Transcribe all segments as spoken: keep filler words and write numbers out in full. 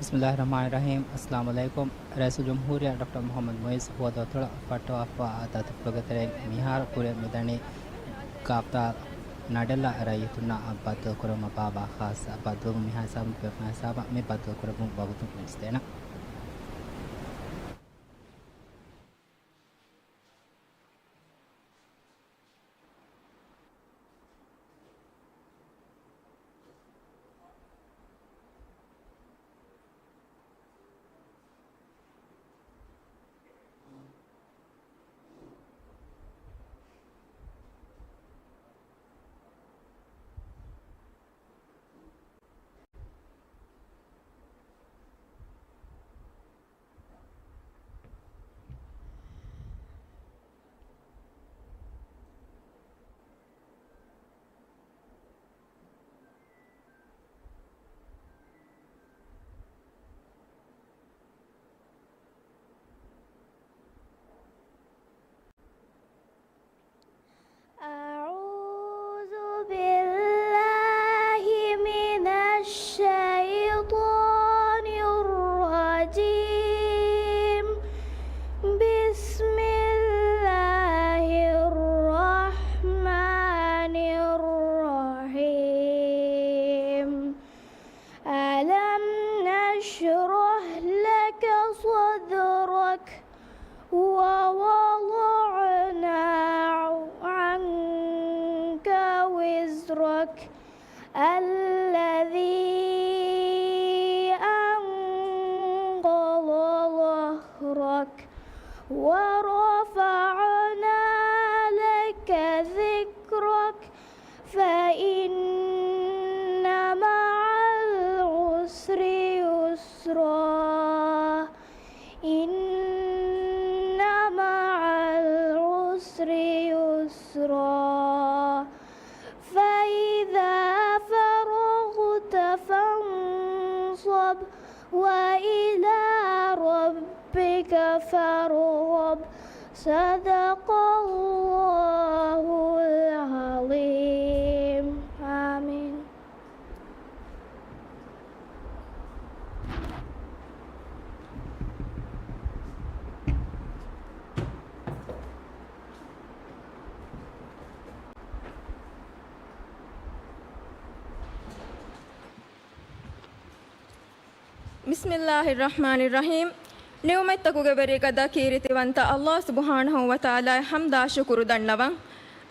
ބިސްމިއްލާހި ރަޙްމާނި ރަޙީމް. އައްސަލާމު ޢަލައިކުމް. ރައީސުލްޖުމްހޫރިއްޔާ ޑޮކްޓަރ މުޙައްމަދު މުޢިއްޒު ހުވަދުއަތޮޅަށް ފައްޓަވާފައިވާ ދަތުފުޅުގެ ތެރެއިން މިހާރު ކުރިއަށް މިދަނީ ކާފްތާލް ނަޑެއްލާ ރައްޔިތުންނާ ބައްދަލުކުރުމަށް ބާއްވާ ޚާއްޞަ ބައްދަލުވުން. މިހާ ހިސާބުން ފެށުމާ ހިސާބަށް މި ބައްދަލުކުރެއްވުން ވަގުތު ނުވެސްދޭނަން. أعوذ بالله من الشيطان الرجيم. بسم الله الرحمن الرحيم. ألم نشرح لك صدرك ووضعنا عنك وزرك الذي أنقض ظهرك ورفعنا لك ذكرك فإن مع العسر يسرا. إن مع العسر يسرا. فإذا فرغت فانصب وإلى ربك فارغب. صدق الله العظيم. آمين. ބިސްމިއްލާހި ރަޙްމާނި ރަޙީމް. ނިޢުމަތްތަކުގެ ވެރި ގަދަ ކީރިތިވަންތަ ﷲ ސުބްޙާނަހޫ ވަތަޢާލާއަށް ޙަމްދާ ޝުކުރު ދަންނަވަން.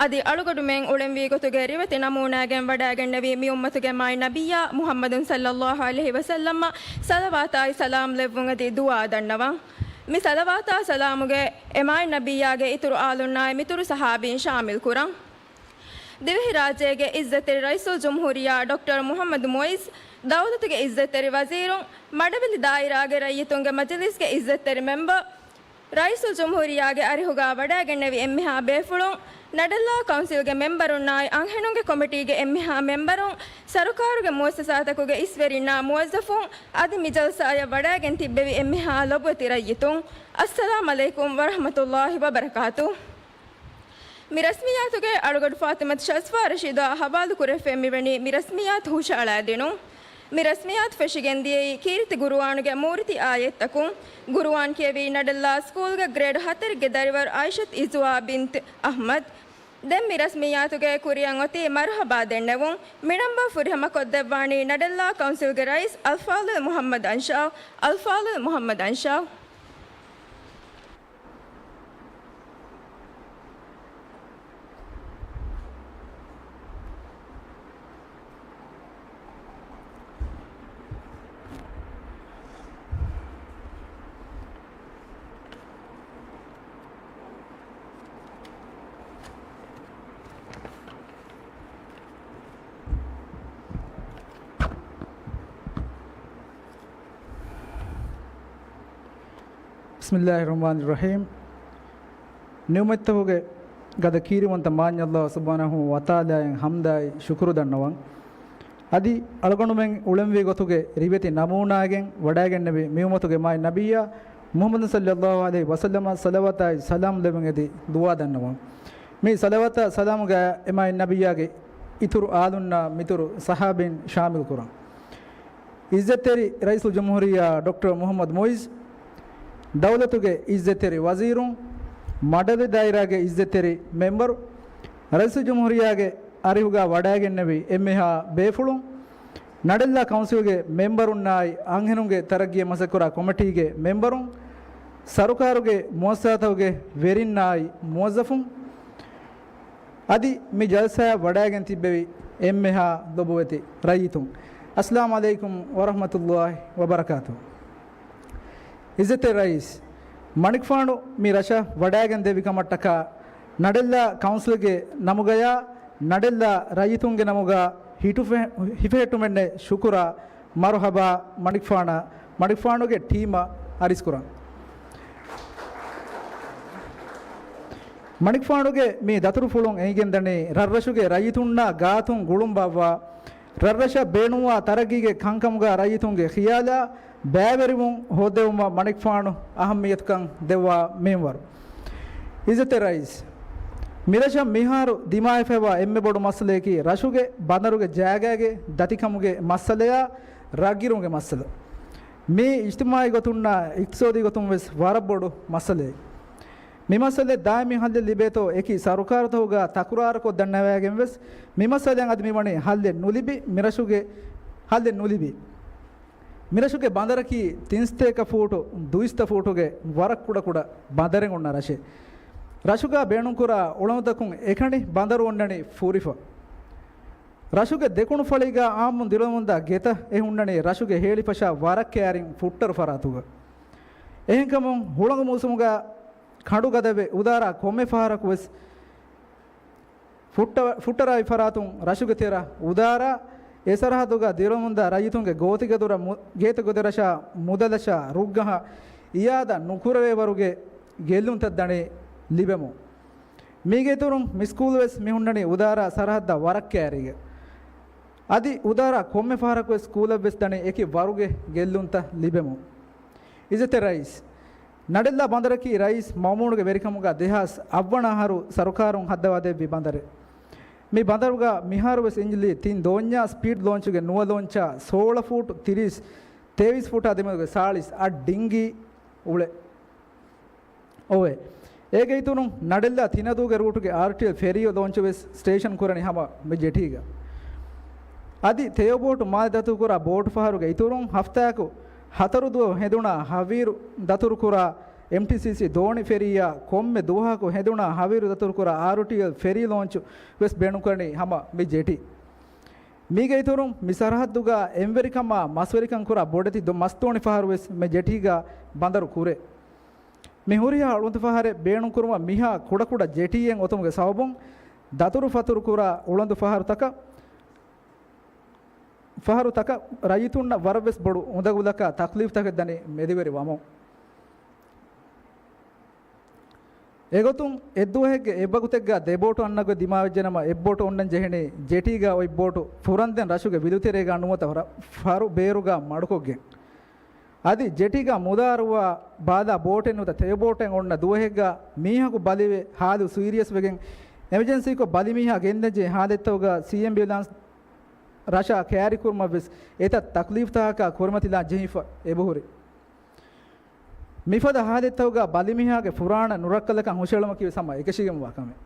އަދި އަޅުގަޑުމެން އުޅެންވީ ގޮތުގެ ރިވެތި ނަމޫނާގެން ވަޑައިގެންނެވި މި އުއްމަތުގެ މާތް ނަބިއްޔާ މުޙައްމަދު ޞައްލައްލާހު ޢަލައިހި ވަސައްލަމަށް ޞަލަވާތާއި ސަލާމް ލެއްވުން އެދި ދުޢާ ދަންނަވަން. މި ޞަލަވާތާ ސަލާމުގެ އެ މާތް ނަބިއްޔާގެ އިތުރު އާލުންނާއި މިތުރު ޞަޙާބީން ޝާމިލް ކުރަން. ދިވެހިރާއްޖޭގެ އިއްޒަތްތެރި ރައީސުލްޖުމްހޫރިއްޔާ ޑޮކްޓަރ މުޙައްމަދު މުޢިއްޒު، ދައުލަތުގެ އިއްޒަތްތެރި ވަޒީރުން، މަޑެއްވެލި ދާއިރާގެ ރައްޔިތުންގެ މަޖިލީސްގެ އިއްޒަތްތެރި މެމްބަރު، ރައީސުލްޖުމްހޫރިއްޔާގެ އަރިހުގާ ވަޑައިގެންނެވި އެންމެހާ ބޭފުޅުން، ނަޑެއްލާ ކައުންސިލްގެ މެމްބަރުންނާއި އަންހެނުންގެ ކޮމިޓީގެ އެންމެހާ މެމްބަރުން، ސަރުކާރުގެ މުއައްސަސާތަކުގެ އިސްވެރިންނާ މުވައްޒަފުން، އަދި މި ޖަލްސާއަށް ވަޑައިގެން ތިއްބެވި އެންމެހާ ލޮބުވެތި ރައްޔިތުން، އައްސަލާމް ޢަލައިކުމް ވަރަޙްމަތުﷲި ވަބަރަކާތުހު. މި ރަސްމިއްޔާތުގެ އަޅުގަޑު ފާތިމަތު ޝަޒްފާ ރަޝީދާ ހަވާލުކުރެވިފައި މިވަނީ މި ރަސްމިއްޔާތު ހުށައަޅާދިނުން. މި ރަސްމިއްޔާތު ފެށިގެން ދިޔައީ ކީރިތި ގުރުއާނުގެ މޫރިތި އާޔަތްތަކުން. ގުރުއާން ކިޔެވީ ނަޑެއްލާ ސްކޫލްގެ ގްރޭޑް ހަތަރެއްގެ ދަރިވަރު އައިޝަތު އިޒުވާ ބިންތު އަޙްމަދު. ދެން މި ރަސްމިއްޔާތުގެ ކުރިއަށް އޮތީ މަރުޙަބާ ދެންނެވުން. މި ނަންބަރު ފުރިހަމަ ކޮށްދެއްވާނީ ނަޑެއްލާ ކައުންސިލްގެ ރައީސް އަލްފާޟިލް މުޙައްމަދު އަންޝާ، އަލްފާޟިލް މުޙައްމަދު އަންޝާ. ބިސްމިއްލާހި ރަޙްމާނި ރަޙީމް. ނިޢުމަތްތަކުގެ ގަދަ ކީރިވަންތަ މާތް ﷲ ސުބްޙާނަހޫ ވަތަޢާލާއަށް ޙަމްދާއި ޝުކުރު ދަންނަވަން. އަދި އަޅުގަނޑުމެން އުޅެންވީ ގޮތުގެ ރިވެތި ނަމޫނާގެން ވަޑައިގެންނެވި މި އުއްމަތުގެ މާތް ނަބިއްޔާ މުޙައްމަދު ޞައްލައްލާހު ޢަލައިހި ވަސައްލަމަށް ޞަލަވާތާއި ސަލާމް ލެއްވުން އެދި ދުޢާ ދަންނަވަން. މި ޞަލަވާތާ ސަލާމުގަ އެ މާތް ނަބިއްޔާގެ އިތުރު އާލުންނާ މިތުރު ޞަޙާބީން ޝާމިލް ކުރަން. އިއްޒަތްތެރި ރައީސުލްޖުމްހޫރިއްޔާ ޑޮކްޓަރ މުޙައްމަދު މުޢިއްޒު، ދައުލަތުގެ އިއްޒަތްތެރި ވަޒީރުން، މަޑަލި ދާއިރާގެ އިއްޒަތްތެރި މެމްބަރު، ރައީސުލްޖުމްހޫރިއްޔާގެ އަރިހުގަ ވަޑައިގެންނެވި އެންމެހާ ބޭފުޅުން، ނަޑެއްލާ ކައުންސިލްގެ މެމްބަރުންނާއި، އަންހެނުންގެ ތަރައްގީއަށް މަސައްކަތްކުރާ ކޮމިޓީގެ މެމްބަރުން، ސަރުކާރުގެ މުއައްސަސާތަކުގެ ވެރިންނާއި މުވައްޒަފުން، އަދި މި ޖަލްސާއަށް ވަޑައިގެން ތިއްބެވި އެންމެހާ ލޮބުވެތި ރައްޔިތުން، އައްސަލާމު ޢަލައިކުމް ވަރަޙްމަތުﷲި ވަބަރަކާތުހު. އިއްޒަތްތެރި ރައީސް މަނިކުފާނު މި ރަށަށް ވަޑައިގެން ދެއްވި ކަމަށްޓަކާ، ނަޑެއްލާ ކައުންސިލްގެ ނަމުގަޔާ، ނަޑެއްލާ ރައްޔިތުންގެ ނަމުގަ ހިޓުފެ-، ހިފެހެއްޓުމެއްނެއް ޝުކުރާ، މަރުޙަބާ، މަނިކުފާނަށް، މަނިކުފާނުގެ ޓީމަށް އަރިސްކުރަން. މަނިކުފާނުގެ މި ދަތުރުފުޅުން އެނގިގެންދަނީ، ރަށްރަށުގެ ރައްޔިތުންނާ ގާތުން ގުޅުން ބާއްވާ، ރަށްރަށަށް ބޭނުންވާ ތަރައްގީގެ ކަންކަމުގަ ރައްޔިތުންގެ ޚިޔާލާ ބައިވެރިވުން ހޯއްދެވުމަށް މަނިކުފާނު އަހައްމިއްޔަތުކަން ދެއްވާ މިންވަރު. އިއްޒަތްތެރި ރައީސް، މިރަށަށް މިހާރު ދިމާވެފައިވާ އެންމެ ބޮޑު މައްސަލަޔަކީ ރަށުގެ ބަނދަރުގެ ޖާގާގެ ދަތިކަމުގެ މައްސަލަޔާ ރަށްގިރުމުގެ މައްސަލަ. މީ އިޖްތިމާޢީ ގޮތުންނާ އިޤްތިޞާދީ ގޮތުން ވެސް ވަރަށް ބޮޑު މައްސަލައެއް. މި މައްސަލައަށް ދާއިމީ ހައްލެއް ލިބޭތޯ އެކި ސަރުކާރުތަކުގަ ތަކުރާރުކޮށް ދަންނަވައިގެން ވެސް މި މައްސަލައަށް އަދި މިވަނީ ހައްލެއް ނުލިބި، މިރަށުގެ ހައްލެއް ނުލިބި. މިރަށުގެ ބަނދަރަކީ ތިން ސަތޭކަ ފޫޓު ދުއިސައްތަ ފޫޓުގެ ވަރަށް ކުޑަކުޑަ ބަނދަރެއް އޮންނަ ރަށެއް. ރަށުގަ ބޭނުންކުރާ އުޅަނދުތަކުން އެކަނި ބަނދަރު އޮންނަނީ ފުރިފަ. ރަށުގެ ދެކުނު ފަޅީގަ އާއްމުން ދިރިއުޅުމުންދާ ގެތައް އެ ހުންނަނީ ރަށުގެ ހޭޅިފަށާ ވަރަށް ކައިރިން ފުއްޓަރު ފަރާތުގަ. އެހެންކަމުން ހުޅަނގު މޫސުމުގަ ކަނޑު ގަދަވެ އުދާރާ ކޮންމެ ފަހަރަކު ވެސް ފުއްޓަ-، ފުއްޓަރާއި ފަރާތުން ރަށުގެ ތެރަށް އުދާރާ، އެ ސަރަހައްދުގަ ދިރިއުޅުމުންދާ ރައްޔިތުންގެ ގޯތިގެދޮރަށް މު-، ގޭތެ ގެދޮރަށާ މުދަލަށާ ރުއްގަހަށް އިޔާދަ ނުކުރެވޭވަރުގެ ގެއްލުންތައް ދަނީ ލިބެމުން. މީގެ އިތުރުން މި ސްކޫލް ވެސް މި ހުންނަނީ އުދާރާ ސަރަހައްދާ ވަރަށް ކައިރީގަ. އަދި އުދާރާ ކޮންމެ ފަހަރަކު ވެސް ސްކޫލަށް ވެސް ދަނީ އެކި ވަރުގެ ގެއްލުންތައް ލިބެމުން. އިއްޒަތްތެރި ރައީސް، ނަޑެއްލާ ބަނދަރަކީ ރައީސް މައުމޫނުގެ ވެރިކަމުގަ ދެހާސް އަށްވަނަ އަހަރު ސަރުކާރުން ހައްދަވާދެއްވި ބަނދަރެއް. މި ބަނދަރުގަ މިހާރު ވެސް އިންޖިލީ ތިން ދޯންޏާ ސްޕީޑް ލޯންޗުގެ ނުވަ ލޯންޗާ ސޯޅަ ފޫޓް ތިރީސް، ތޭވީސް ފޫޓާ ދެމެދުގެ ސާޅީސް އަށް ޑިންގީ އުޅޭ. އޮވޭ. އޭގެ އިތުރުން ނަޑެއްލާ ތިނަދޫގެ ރޫޓުގެ އާރްޓީއެލް ފެރީ ލޯންޗު ވެސް ސްޓޭޝަން ކުރަނީ ހަމަ މި ޖެޓީގަ. އަދި ތެޔޮ ބޯޓު މާލެ ދަތުރުކުރާ ބޯޓު ފަހަރުގެ އިތުރުން ހަފްތާއަކު ހަތަރު ދުވަހު ހެނދުނާ ހަވީރު ދަތުރުކުރާ އެމްޓީސީސީ ދޯނި ފެރީއާ ކޮންމެ ދުވަހަކު ހެނދުނާ ހަވީރު ދަތުރުކުރާ އާރްޓީއެލް ފެރީ ލޯންޗު ވެސް ބޭނުންކުރަނީ ހަމަ މި ޖެޓީ. މީގެ އިތުރުން މި ސަރަހައްދުގަ އެންވެރިކަމާ މަސްވެރިކަން ކުރާ ބޮޑެތި ދޮ-، މަސްދޯނި ފަހަރު ވެސް މި ޖެޓީގަ ބަނދަރު ކުރޭ. މި ހުރިހާ އުޅަނދު ފަހަރެއް ބޭނުންކުރުމަށް މިހާ ކުޑަކުޑަ ޖެޓީއެއް އޮތުމުގެ ސަބަބުން، ދަތުރު ފަތުރު ކުރާ އުޅަނދު ފަހަރުތަކަށް، ފަހަރުތަކަށް ރައްޔިތުންނަށް ވަރަށް ވެސް ބޮޑު އުނދަގުލަކާ ތަކްލީފްތަކެއް ދަނީ މެދުވެރި ވަމުން. އެގޮތުން އެއްދުވަހެއްގެ އެއްވަގުތެއްގަ ދެ ބޯޓު އަންނަ ގޮތް ދިމާވެއްޖެނަމަ، އެއްބޯޓު އޮންނަން ޖެހެނީ ޖެޓީގަ އޮތް ބޯޓު ފުރަންދެން ރަށުގެ ވިލުތެރޭގަ ނުވަތަ ފަރު ބޭރުގަ މަޑުކޮށްގެން. އަދި ޖެޓީގަ މުދާރުވާ ބާލާ ބޯޓެއް ނުވަތަ ތެޔޮ ބޯޓެއް އޮންނަ ދުވަހެއްގަ މީހަކު ބަލިވެ ހާލު ސީރިއަސް ވެގެން އެމަޖެންސީކޮށް ބަލިމީހާ ގެންދަންޖެހޭ ހާލަތްތަކުގަ ސީ އެމްބިއުލާންސް ރަށަށް ކައިރިކުރުމަށް ވެސް އެތައް ތަކްލީފްތަކަކާ ކުރިމަތިލާން ޖެހިފަ އެބަހުރި. މިފަދަ ހާލަތްތަކުގަ ބަލިމީހާގެ ފުރާނަ ނުރައްކަލަކަށް ހުށައެޅުމަކީ ވެސް ހަމަ އެކަށީގެންވާ ކަމެއް.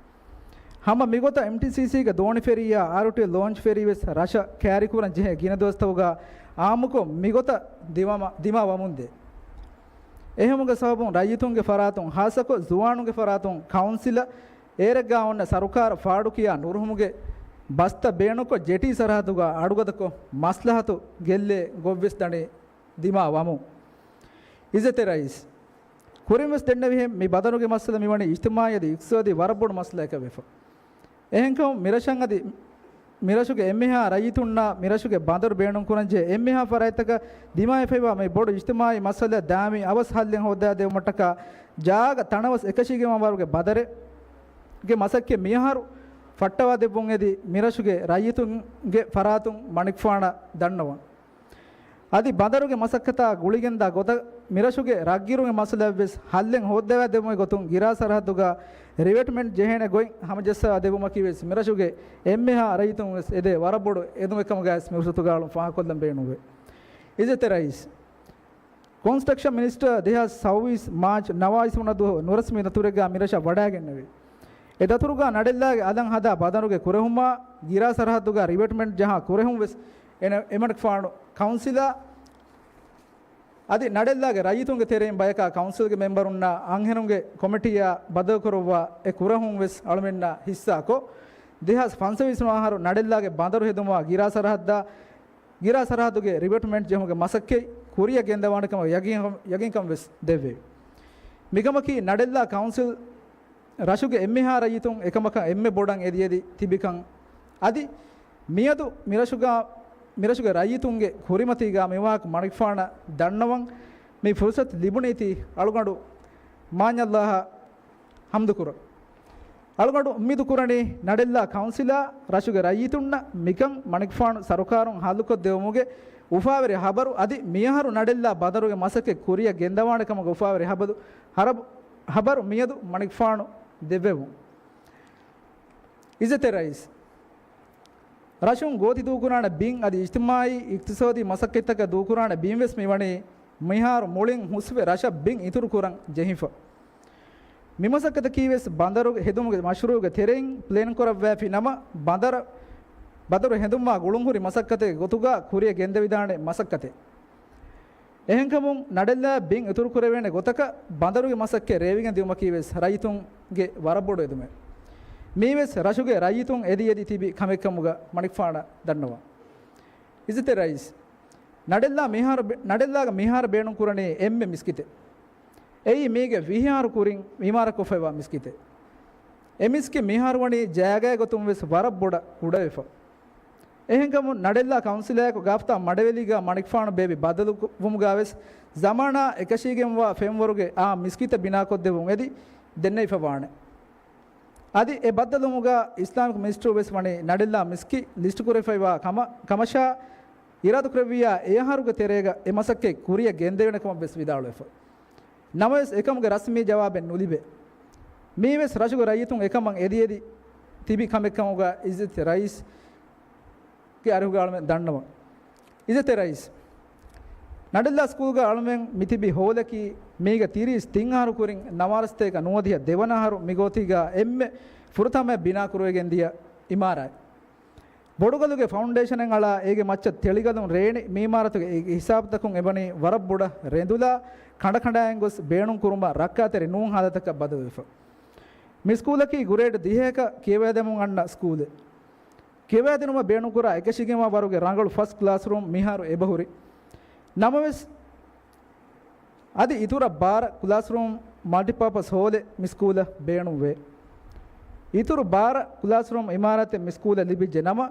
ހަމަ މިގޮތަށް އެމްޓީސީސީގެ ދޯނި ފެރީއާ އާރުޓީއެލް ލޯންޗް ފެރީ ވެސް ރަށަށް ކައިރިކުރަން ޖެހޭ ގިނަ ދުވަސްތަކުގަ އާއްމުކޮށް މިގޮތަށް ދިމާ، ދިމާވަމުންދޭ. އެހެމުގެ ސަބަބުން ރައްޔިތުންގެ ފަރާތުން ހާއްސަކޮށް ޒުވާނުންގެ ފަރާތުން ކައުންސިލަށް އޭރެއްގާ އޮންނަ ސަރުކާރަށް ފާޑުކިޔާ ނުރުހުމުގެ ބަސްތައް ބޭނުންކޮށް ޖެޓީ ސަރަހައްދުގަ އަޑުގަދަކޮށް މަސްލަހަތު ގެއްލޭ ގޮތްވެސް ދަނީ ދިމާ ވަމުން. އިއްޒަތްތެރި ރައީސް، ކުރިންވެސް ދެންނެވިހެން މި ބަނދަރުގެ މައްސަލަ މިވަނީ އިޖްތިމާޢީ އަދި އިޤްތިޞާދީ ވަރަށް ބޮޑު މައްސަލައަކަށް ވެފަ. އެހެންކަމުން މިރަށަށް އަދި މިރަށުގެ އެންމެހާ ރައްޔިތުންނާ މިރަށުގެ ބަނދަރު ބޭނުންކުރަންޖެހޭ އެންމެހާ ފަރާތްތަކަށް ދިމާވެފައިވާ މި ބޮޑު އިޖްތިމާޢީ މައްސަލައަށް ދާއިމީ އަވަސް ހައްލެއް ހޯއްދަވާދެއްވުމަށްޓަކާ ޖާގަ ތަނަވަސް އެކަށީގެންވާވަރުގެ ބަދަރެއްގެ މަސައްކަތް މިއަހަރު ފައްޓަވާދެއްވުން އެދި މިރަށުގެ ރައްޔިތުންގެ ފަރާތުން މަނިކުފާނަށް ދަންނަވަން. އަދި ބަނދަރުގެ މަސައްކަތާ ގުޅިގެންދާ ގޮތަށް މިރަށުގެ ރަށްގިރުމުގެ މައްސަލައަށްވެސް ހައްލެއް ހޯއްދަވާދެއްވުމުގެ ގޮތުން ގިރާ ސަރަހައްދުގަ ރިވެޓްމަންޓް ޖެހޭނެ ގޮތް ހަމަޖައްސަވާ ދެއްވުމަކީވެސް މިރަށުގެ އެންމެހާ ރައްޔިތުންވެސް އެދޭ ވަރަށް ބޮޑު އެދުމެއްކަމުގައިވެސް މި ފުރުސަތުގައި އަޅުން ފާހަގަކޮށްލަން ބޭނުންވޭ. އިއްޒަތްތެރި ރައީސް، ކޮންސްޓްރަކްޝަން މިނިސްޓަރ ދެހާސް ސައުވީސް މާޗް ނަވާވީސް ވަނަ ދުވަހު ނުރަސްމީ ދަތުރެއްގާ މިރަށަށް ވަޑައިގެންނެވި. އެ ދަތުރުގާ ނަޑެއްލާގެ އަލަށް ހަދާ ބަނދަރުގެ ކުރެހުމާ، ގިރާ ސަރަހައްދުގާ ރިވެޓްމަންޓް ޖަހާ ކުރެހުން ވެސް އެ ނަ-، އެމަނިކުފާނު ކައުންސިލާ އަދި ނަޑެއްލާގެ ރައްޔިތުންގެ ތެރެއިން ބަޔަކާ ކައުންސިލްގެ މެމްބަރުންނާ އަންހެނުންގެ ކޮމިޓީއާ ބަދަލުކުރައްވާ އެ ކުރެހުން ވެސް އަޅުމެންނާ ހިއްސާކޮށް، ދެހާސް ފަންސަވީސް އަހަރު ނަޑެއްލާގެ ބަނދަރު ހެދުމާ ގިރާ ސަރަހައްދާ، ގިރާ ސަރަހައްދުގެ ރިވެޓްމަންޓް ޖެހުމުގެ މަސައްކަތް ކުރިއަށް ގެންދަވާނެ ކަމަށް ޔަގީން، ޔަގީންކަން ވެސް ދެއްވެވި. މިކަމަކީ ނަޑެއްލާ ކައުންސިލް ރަށުގެ އެންމެހާ ރައްޔިތުން އެކަމަކަށް އެންމެ ބޮޑަށް އެދިއެދި ތިބިކަން. އަދި މިއަދު މިރަށުގާ، މިރަށުގެ ރައްޔިތުންގެ ކުރިމަތީގާ މިވާހަކަ މަނިކުފާނަށް ދަންނަވަން މި ފުރުސަތު ލިބުނީތީ އަޅުގަނޑު މާތް ﷲ އަށް ޙަމްދުކުރަން. އަޅުގަނޑު އުއްމީދު ކުރަނީ ނަޑެއްލާ ކައުންސިލާ ރަށުގެ ރައްޔިތުންނަށް މިކަން މަނިކުފާނު ސަރުކާރުން ހައްލުކޮށްދެވުމުގެ އުފާވެރި ހަބަރު އަދި މިއަހަރު ނަޑެއްލާ ބަނދަރުގެ މަސައްކަތް ކުރިއަށް ގެންދަވާނެ ކަމުގެ އުފާވެރި ހަބަރު، ހަރަބު، ހަބަރު މިއަދު މަނިކުފާނު ދެއްވެވުން. އިއްޒަތްތެރި ރައީސް، ރަށުން ގޯތި ދޫކުރާނެ ބިން އަދި އިޖްތިމާޢީ އިޤްތިޞާދީ މަސައްކަތްތަކަށް ދޫކުރާނެ ބިން ވެސް މިވަނީ މިހާރު މުޅިން ހުސްވެ ރަށަށް ބިން އިތުރު ކުރަން ޖެހިފަ. މިމަސައްކަތަކީ ވެސް ބަނދަރު ހެދުމުގެ މަޝްރޫޢުގެ ތެރެއިން ޕްލޭން ކުރައްވައިފި ނަމަ، ބަނދަރު، ބަނދަރު ހެދުމާ ގުޅުންހުރި މަސައްކަތެއްގެ ގޮތުގާ ކުރިއަށް ގެންދެވިދާނެ މަސައްކަތެއް. އެހެންކަމުން، ނަޑެއްލާ ބިން އިތުރުކުރެވޭނެ ގޮތަކަށް ބަނދަރުގެ މަސައްކަތް ރޭވިގެން ދިއުމަކީ ވެސް ރައްޔިތުންގެ ވަރަށް ބޮޑު އެދުމެއް. މީ ވެސް ރަށުގެ ރައްޔިތުން އެދި އެދި ތިބި ކަމެއްކަމުގަ މަނިކުފާނަށް ދަންނަވަން. އިއްޒަތްތެރި ރައީސް، ނަޑެއްލާ މިހާރު ބެ-، ނަޑެއްލާގަ މިހާރު ބޭނުން ކުރަނީ އެންމެ މިސްކިތެއް. އެއީ މީގެ ވިހި އަހަރު ކުރިން އިމާރާތްކޮށްފައިވާ މިސްކިތެއް. އެ މިސްކިތް މިހާރު ވަނީ ޖާގައިގެ ގޮތުން ވެސް ވަރަށް ބޮޑަށް ކުޑަވެފަ. އެހެންކަމުން، ނަޑެއްލާ ކައުންސިލާއެކު ގާފްތާ މަޑެވެލީގާ މަނިކުފާނު ބޭއްވި ބައްދަލުވުމުގާ ވެސް ޒަމާނާ އެކަށީގެންވާ ފެންވަރުގެ އާ މިސްކިތަށް ބިނާކޮށްދެއްވުން އެދި ދެންނެވިފަ ވާނެ. އަދި އެ ބައްދަލުވުމުގާ އިސްލާމިކް މިނިސްޓްރީ ވެސް ވަނީ ނަޑެއްލާ މިސްކިތް ލިސްޓް ކުރެވިފައިވާ ކަމަށް، ކަމަށާ އިރާދަކުރެއްވިއްޔާ އެ އަހަރުގެ ތެރޭގަ އެ މަސައްކަތް ކުރިއަށް ގެންދެވޭނެ ކަމަށް ވެސް ވިދާޅުވެފަ. ނަމަވެސް، އެކަމުގެ ރަސްމީ ޖަވާބެއް ނުލިބޭ. މީވެސް ރަށުގެ ރައްޔިތުން އެކަމަށް އެދިއެދި ތިބި ކަމެއްކަމުގަ އިއްޒަތްތެރި ރައީސްގެ އަރިހުގަ އަޅުމެން ދަންނަވަން. އިއްޒަތްތެރި ރައީސް، ނަޑެއްލާ ސްކޫލްގަ އަޅުމެން މިތިބި ހޯލަކީ މީގަ ތިރީސް ތިން އަހަރު ކުރިން ނަވާރަސަތޭކަ ނުވަދިހަ ދެވަނަ އަހަރު މިގޯތީގަ އެންމެ ފުރަތަމަ ބިނާކުރެވިގެން ދިޔަ އިމާރާތް. ބޮޑުގަލުގެ ފައުންޑޭޝަނެއް އަޅާ، އޭގެ މައްޗަށް ތެޅިގަލުން ރޭނި މި އިމާރާތުގެ އި-، ހިސާބުތަކުން އެބަނީ ވަރަށް ބޮޑަށް ރެނދުލާ ކަނޑަކަނޑާއިން ގޮސް ބޭނުންކުރުމަށް ރައްކާތެރި ނޫން ހާލަތަކަށް ބަދަލުވެފަ. މި ސްކޫލަކީ ގްރޭޑް ދިހައަކަށް ކިޔަވައިދެމުން އަންނަ ސްކޫލެއް. ކިޔަވައިދިނުމަށް ބޭނުންކުރާ އެކަށީގެންވާ ވަރުގެ ރަނގަޅު ފަސްޓް ކްލާސްރޫމް މިހާރު އެބަހުރި. ނަމަވެސް، އަދި އިތުރަށް ބާރަ ކްލާސްރޫމް މަލްޓިޕާޕަސް ހޯލެއް މި ސްކޫލަށް ބޭނުންވޭ. އިތުރު ބާރަ ކްލާސްރޫމް އިމާރާތެއް މި ސްކޫލަށް ލިބިއްޖެ ނަމަ،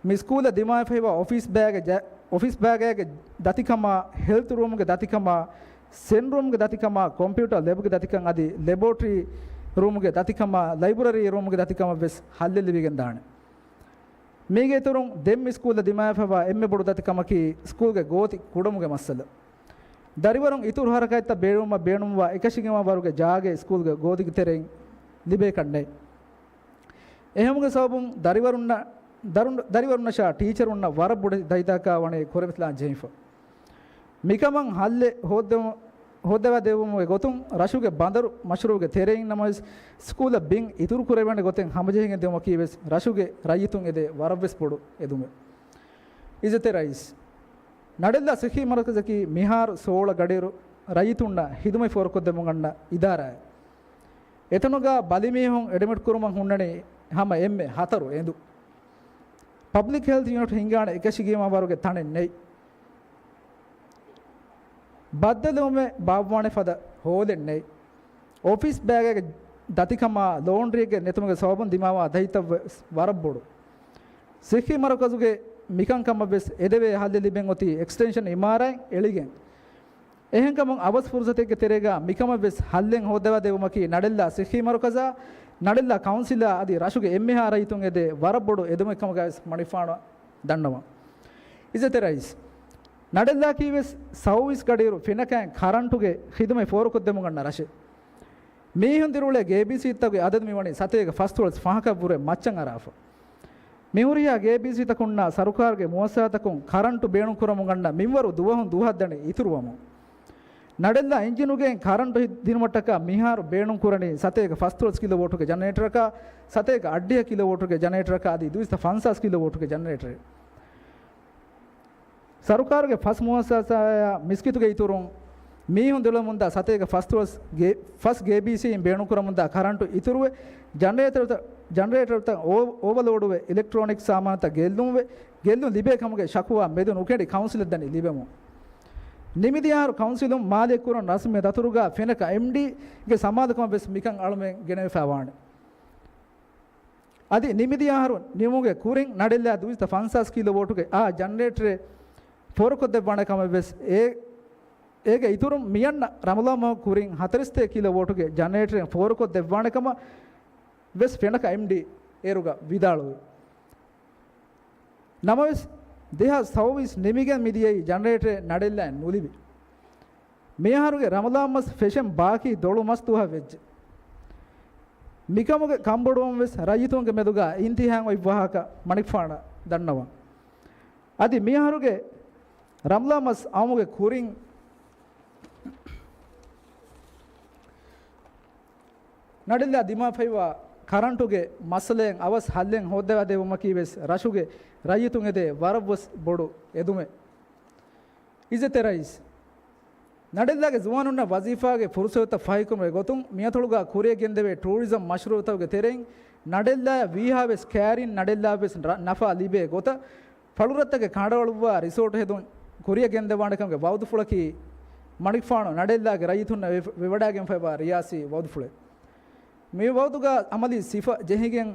މި ސްކޫލަށް ދިމާވެފައިވާ އޮފީސް ބައިގެ ޖަ-، އޮފީސް ބައިގެ ދަތިކަމާ، ހެލްތު ރޫމްގެ ދަތިކަމާ، ސެން ރޫމްގެ ދަތިކަމާ، ކޮމްޕިއުޓަރ ލެބްގެ ދަތިކަން އަދި ލެބޯޓްރީ ރޫމްގެ ދަތިކަމާ، ލައިބްރަރީ ރޫމްގެ ދަތިކަމަށް ވެސް ހައްލެއް ލިބިގެން ދާނެ. މީގެ އިތުރުން ދެން މި ސްކޫލަށް ދިމާވެފައިވާ އެންމެ ބޮޑު ދަތިކަމަކީ ސްކޫލްގެ ގޯތި ކުޑަމުގެ މައްސަލަ. ދަރިވަރުން އިތުރު ހަރަކާތްތައް ބޭނުންވުމަށް ބޭނުންވާ އެކަށީގެންވާ ވަރުގެ ޖާގައެއް ސްކޫލްގެ ގޯތިގެ ތެރެއިން ލިބޭކަށް ނެތް. އެހެންވުމުގެ ސަބަބުން ދަރިވަރުންނަށް، ދަރުން-، ދަރިވަރުންނަށާ ޓީޗަރުންނަށް ވަރަށް ބޮޑެތި ދަތިތަކާ ވަނީ ކުރެވިފައިލާން ޖެހިފަ. މިކަމަށް ހައްލެއް ހޯއްދެވު-، ހޯއްދަވާދެއްވުމުގެ ގޮތުން ރަށުގެ ބަނދަރު މަޝްރޫޢުގެ ތެރެއިން ނަމަވެސް، ސްކޫލަށް ބިން އިތުރު ކުރެވޭނެ ގޮތެއް ހަމަޖެހިގެން ދިއުމަކީ ވެސް ރަށުގެ ރައްޔިތުން އެދޭ ވަރަށްވެސް ބޮޑު އެދުމެއް. އިއްޒަތްތެރި ރައީސް، ނަޑެއްލާ ޞިއްޙީ މަރުކަޒަކީ މިހާރު ސޯޅަ ގަޑިއިރު ރައްޔިތުންނަށް ހިދުމަތް ފޯރުކޮށްދެމުން އަންނަ އިދާރާއެއް. އެތަނުގަ ބަލިމީހުން އެޑްމިޓް ކުރުމަށް ހުންނަނީ ހަމަ އެންމެ ހަތަރު އެނދު. ޕަބްލިކް ހެލްތް ޔުނިޓް ހިންގާނެ އެކަށީގެންވާ ވަރުގެ ތަނެއް ނެތް. ބައްދަލުވުމެއް ބާއްވާނެ ފަދަ ހޯލެއް ނެތް. އޮފީސް ބައިގެ ދަތިކަމާ، ލޯންޑްރީއެއްގެ ނެތުމުގެ ސަބަބުން ދިމާވާ ދަތިތައް ވެސް ވަރަށް ބޮޑު. ޞިއްޙީ މަރުކަޒުގެ މިކަންކަމަށް ވެސް އެދެވޭ ހައްލެއް ލިބެން އޮތީ އެކްސްޓެންޝަން އިމާރާތް އެޅިގެން. އެހެންކަމުން އަވަސް ފުރުސަތެއްގެ ތެރޭގަ މިކަމަށް ވެސް ހައްލެއް ހޯއްދަވާ ދެއްވުމަކީ ނަޑެއްލާ ޞިއްޙީ މަރުކަޒާ، ނަޑެއްލާ ކައުންސިލާ އަދި ރަށުގެ އެންމެހާ ރައްޔިތުން އެދޭ ވަރަށް ބޮޑު އެދުމެއް ކަމުގައި ވެސް މަނިކުފާނު ދަންނަވަން. އިއްޒަތްތެރި ރައީސް، ނަޑެއްލާއަކީ ވެސް ސައުވީސް ގަޑިއިރު ފެނަކައިން ކަރަންޓުގެ ޚިދުމަތް ފޯރުކޮށްދެމުން އަންނަ ރަށެއް. މީހުން ދިރިއުޅޭ ގޭބީސީތަކުގެ އަދަދު މިވަނީ ސަތޭކަ ފަސްދޮޅަސް ފަހަކަށްވުރެ މައްޗަށް އަރާފަ. މިހުރިހާ ގޭބީސީތަކުންނާ ސަރުކާރުގެ މުއައްސަސާތަކުން ކަރަންޓު ބޭނުންކުރަމުން އަންނަ މިންވަރު ދުވަހުން ދުވަހަށްދަނީ އިތުރުވަމުން. ނަޑެއްލާ އިންޖިނުގެ ކަރަންޓު ހި-، ދިނުމަށްޓަކާ މިހާރު ބޭނުންކުރަނީ ސަތޭކަ ފަސްދޮޅަސް ކިލޯވޯޓުގެ ޖަނަރޭޓަރަކާ، ސަތޭކަ އަށްޑިހަ ކިލޯވޯޓުގެ ޖަނަރޭޓަރަކާ އަދި ދުވިސައްތަ ފަންސާސް ކިލޯވޯޓުގެ ޖަނަރޭޓަރެއް. ސަރުކާރުގެ ފަސް މުއައްސަސާއާ މިސްކިތުގެ އިތުރުން މީހުން ދެއްލަމުންދާ ސަތޭކަ ފަސްދޮޅަސް ގޭ-، ފަސް ގޭބީސީއިން ބޭނުންކުރަމުންދާ ކަރަންޓު އިތުރުވެ، ޖަނަރޭޓަރުތައް، ޖަނަރޭޓަރުތައް އޯ-، އޯވަލޯޑުވެ، އިލެކްޓްރޯނިކް ސާމާނުތައް ގެއްލުންވެ، ގެއްލުން ލިބޭ ކަމުގެ ޝަކުވާ މެދު ނުކެނޑި ކައުންސިލަށް ދަނީ ލިބެމުން. ނިމިދިޔަ އަހަރު ކައުންސިލުން މާލިޔަތްކުރަން ރަސްމީ ދަތުރުގާ ފެނަކަ އެމްޑީގެ ސަމާލުކަމަށް ވެސް މިކަން އަޅުމެން ގެނެވިފައި ވާނެ. އަދި ނިމިދިޔަ އަހަރު ނިމުމުގެ ކުރިން ނަޑެއްލާ ދުވިސައްތަ ފަންސާސް ކިލޯވޯޓުގެ އާ ޖަނަރޭޓަރެއް ފޯރުކޮށްދެއްވާނެ ކަމަށް ވެސް އޭ-، އޭގެ އިތުރުން މިއަންނަ ރަމަޟާން މަހު ކުރިން ހަތަރެއް ކިލޯވޯޓުގެ ޖަނަރޭޓަރެއް ފޯރުކޮށްދެއްވާނެ ކަމަށް ވެސް ފެނަކަ އެމްޑީ އޭރުގަ ވިދާޅުވި. ނަމަވެސް، ދެހާސް ސައުވީސް ނިމިގެން މިދިޔައީ ޖަނަރޭޓަރެއް ނަޑެއްލާއިން ނުލިބި. މިއަހަރުގެ ރަމަޟާން މަސް ފެށެން ބާކީ ދޮޅު މަސް ދުވަހަށް ވެއްޖެ. މިކަމުގެ ކަންބޮޑުވުން ވެސް ރައްޔިތުންގެ މެދުގާ އިންތިހާއަށް އޮތް ވާހަކަ މަނިކުފާނަށް ދަންނަވަން. އަދި މިއަހަރުގެ ރަމަޟާން މަސް އައުމުގެ ކުރިން ނަޑެއްލާ ދިމާފައިވާ ކަރަންޓުގެ މައްސަލައެއް އަވަސް ހައްލެއް ހޯއްދަވާދެއްވުމަކީ ވެސް ރަށުގެ ރައްޔިތުން އެދޭ ވަރަށްވެސް ބޮޑު އެދުމެއް. އިއްޒަތްތެރި ރައީސް، ނަޑެއްލާގެ ޒުވާނުންނަށް ވަޒީފާގެ ފުރުސަތުތައް ފަހިކުރުމުގެ ގޮތުން މިއަތޮޅުގާ ކުރިއަށް ގެންދެވޭ ޓޫރިޒަމް މަޝްރޫއުތަކުގެ ތެރެއިން ނަޑެއްލާއަށް ވީހާވެސް ކައިރިން ނަޑެއްލާއަށްވެސް ރަ-، ނަފާ ލިބޭ ގޮތަށް ފަޅުރަށްތަކެއް ކަނޑައަޅުއްވާ ރިސޯޓު ހެދުން ކުރިއަށް ގެންދަވާނެކަމުގެ ވައުދުފުޅަކީ މަނިކުފާނު ނަޑެއްލާގެ ރައްޔިތުންނަށް ވެ-، ވެވަޑައިގެންފައިވާ ރިޔާސީ ވައުދުފުޅެއް. މި ވައުދުގަ އަމަލީ ސިފަ ޖެހިގެން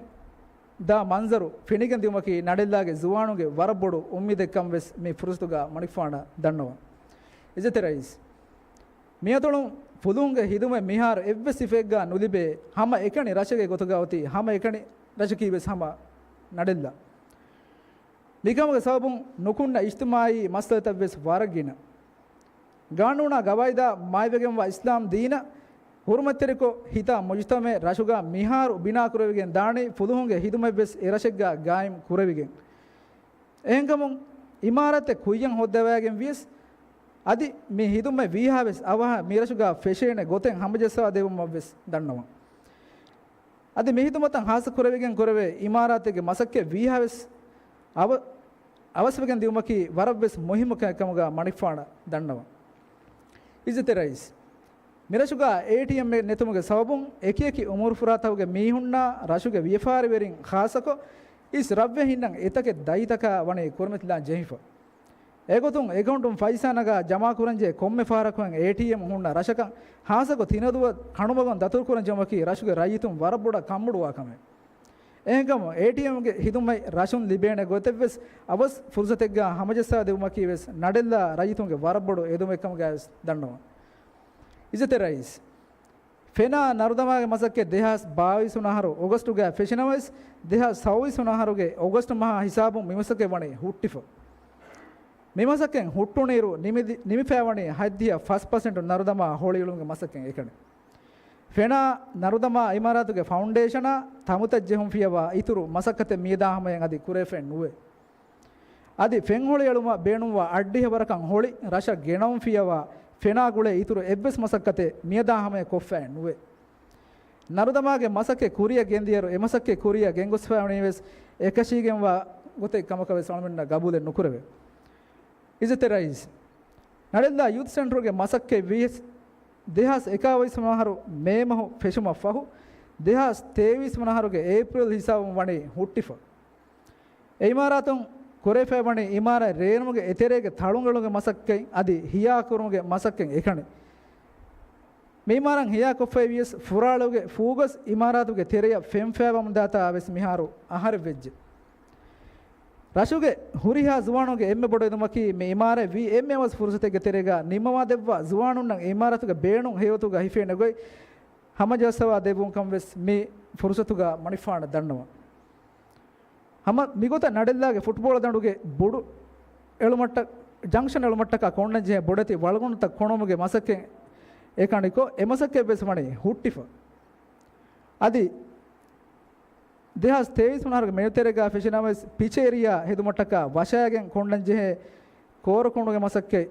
ދާ މަންޒަރު ފެނިގެން ދިއުމަކީ ނަޑެއްލާގެ ޒުވާނުންގެ ވަރަށް ބޮޑު އުއްމީދެއްކަން ވެސް މި ފުރުސަތުގަ މަނިކުފާނަށް ދަންނަވަން. އިއްޒަތްތެރި ރައީސް، މިއަތޮޅުން ފުލުހުންގެ ހިދުމަތް މިހާރު އެއްވެސް ސިފައެއްގަ ނުލިބޭ ހަމަ އެކަނި ރަށެއްގެ ގޮތުގަ އޮތީ ހަމަ އެކަނި ރަށަކީ ވެސް ހަމަ ނަޑެއްލާ. މިކަމުގެ ސަބަބުން ނުކުންނަ އިޖްތިމާއީ މައްސަލަތައް ވެސް ވަރަށް ގިނަ. ގާނޫނާ ގަވާއިދާ މާތްވެގެންވާ އިސްލާމް ދީނަށް ހުރުމަތްތެރިކޮށް ހިތާ މުޖުތަމައެއް ރަށުގަ މިހާރު ބިނާކުރެވިގެން ދާނީ ފުލުހުންގެ ހިދުމަތްވެސް އެރަށެއްގަ ގާއިމް ކުރެވިގެން. އެހެންކަމުން އިމާރާތެއް ކުއްޔަށް ހޯއްދަވައިގެން ވިޔަސް، އަދި މި ހިދުމަތް ވީހާވެސް އަވަހަށް މިރަށުގަ ފެށޭނެ ގޮތެއް ހަމަޖައްސަވާ ދެއްވުމަށް ވެސް ދަންނަވަން. އަދި މި ހިދުމަތަށް ހާއްސަ ކުރެވިގެން ކުރެވޭ އިމާރާތެއްގެ މަސައްކަތް ވީހާވެސް އަވަ-، އަވަސްވެގެން ދިއުމަކީ ވަރަށްވެސް މުހިއްމު ކަމެއް ކަމުގަ މަނިކުފާނަށް ދަންނަވަން. އިއްޒަތްތެރި ރައީސް، މިރަށުގަ އޭޓީއެމްއެއް ނެތުމުގެ ސަބަބުން އެކިއެކި އުމުރުފުރާތަކުގެ މީހުންނާ ރަށުގެ ވިޔަފާރިވެރިން ޚާއްޞަކޮށް އިސް ރަށްވެހިންނަށް އެތަކެއް ދަތިތަކާ ވަނީ ކުރިމަތިލާން ޖެހިފަ. އެގޮތުން އެކައުންޓުން ފައިސާ ނަގާ ޖަމާކުރަންޖެހޭ ކޮންމެ ފަހަރަކު އެޓީއެމް ހުންނަ ރަށަކަށް ހާއްސަކޮށް ތިނަދުވަ ކަނޑުމަގުން ދަތުރުކުރަން ޖެހުމަކީ ރަށުގެ ރައްޔިތުން ވަރަށް ބޮޑަށް ކަންބޮޑުވާ ކަމެއް. އެހެންކަމުން އޭޓީއެމްގެ ހިދުމަތް ރަށުން ލިބޭނެ ގޮތެއްވެސް އަވަސް ފުރުސަތެއްގަ ހަމަޖައްސާ ދެއްވުމަކީ ވެސް ނަޑެއްލާ ރައްޔިތުންގެ ވަރަށް ބޮޑު އެދުމެއްކަމުގައި ވެސް ދަންނަވަން. އިއްޒަތްތެރި ރައީސް، ފެނާ ނަރުދަމާގެ މަސައްކަތް ދެހާސް ބާވީސް ވަނަ އަހަރު އޮގަސްޓުގައި ފެށިނަމަވެސް، ދެހާސް ސައުވީސް ވަނަ އަހަރުގެ އޮގަސްޓު މަހާ ހިސާބުން މި މަސައްކަތް ވަނީ ހުއްޓިފަ. މި މަސައްކަތް ހުއްޓުނުއިރު ނިމިދި-، ނިމިފައިވަނީ ހަތްދިހަ ފަސް ޕަސެންޓު ނަރުދަމާ ހޮޅިއެޅުމުގެ މަސައްކަތް އެކަނި. ފެނާ ނަރުދަމާ އިމާރާތުގެ ފައުންޑޭޝަނާ ތަމުތައް ޖެހުން ފިޔަވާ އިތުރު މަސައްކަތެއް މިއަދާ ހަމަޔަށް އަދި ކުރެވިފައެއް ނުވޭ. އަދި ފެން ހޮޅިއެޅުމަށް ބޭނުންވާ އަށްޑިހަ ވަރަކަށް ހޮޅި ރަށަށް ގެނައުން ފިޔަވާ ފެނާ ގުޅޭ އިތުރު އެއްވެސް މަސައްކަތެއް މިއަދާ ހަމަޔަށް ކޮށްފައެއް ނުވޭ. ނަރުދަމާގެ މަސައްކަތް ކުރިއަށް ގެންދިޔައިރު އެ މަސައްކަތް ކުރިއަށް ގެންގޮސްފައިވަނީ ވެސް އެކަށީގެންވާ ގޮތެއް ކަމަކަށް ވެސް އަޅުމެންނަށް ގަބޫލެއް ނުކުރެވޭ. އިއްޒަތްތެރި ރައީސް، ނަޑެއްލާ ޔޫތު ސެންޓަރުގެ މަސައްކަތް ވީސް ދެހާސް އެކާވީސް ވަނަ އަހަރު މޭ މަހު ފެށުމަށް ފަހު، ދެހާސް ތޭވީސް ވަނަ އަހަރުގެ އޭޕްރިލް ހިސާބުން ވަނީ ހުއްޓިފަ. އެ އިމާރާތުން ކުރެވިފައިވަނީ އިމާރާތް ރޭނުމުގެ އެތެރޭގެ ތަޅުންގެޅުމުގެ މަސައްކަތް އަދި ހިޔާކުރުމުގެ މަސައްކަތް އެކަނި. މި އިމާރާތް ހިޔާކޮށްފައި ވިޔަސް ފުރާޅުގެ ފޫގަސް އިމާރާތުގެ ތެރެޔަށް ފެން ފައިވަމުންދާތާ ވެސް މިހާރު އަހަރެއް ވެއްޖެ. ރަށުގެ ހުރިހާ ޒުވާނުންގެ އެންމެ ބޮޑު އެދުމަކީ މި އިމާރާތް ވީ އެންމެ އަވަސް ފުރުސަތެއްގެ ތެރޭގަ ނިންމަވާ ދެއްވާ ޒުވާނުންނަށް އިމާރާތުގެ ބޭނުން ހެޔޮތުގަ ހިފޭނެ ގޮތް ހަމަޖައްސަވާ ދެއްވުން ކަން ވެސް މި ފުރުސަތުގަ މަނިކުފާނަށް ދަންނަވަން. ހަމަ މިގޮތަށް ނަޑެއްލާގެ ފުޓްބޯޅަ ދަނޑުގެ ބޮޑު އެޅުމަށްޓަ-، ޖަންކްޝަން އެޅުމަށްޓަކާ ކޮންނަން ޖެހޭ ބޮޑެތި ވަޅުގަނޑުތައް ކޮނުމުގެ މަސައްކަތް އެކަނިކޮށް، އެ މަސައްކަތް ވެސް ވަނީ ހުއްޓިފަ. އަދި ދެހާސް ތޭވީސް ވަނަ އަހަރުގެ މެދުތެރޭގަ ފެށި ނަމަވެސް، ޕިޗް އޭރިއާ ހެދުމަށްޓަކާ ވަށާގެން ކޮންނަން ޖެހޭ ކޯރު ކޮނޑުގެ މަސައްކަތް،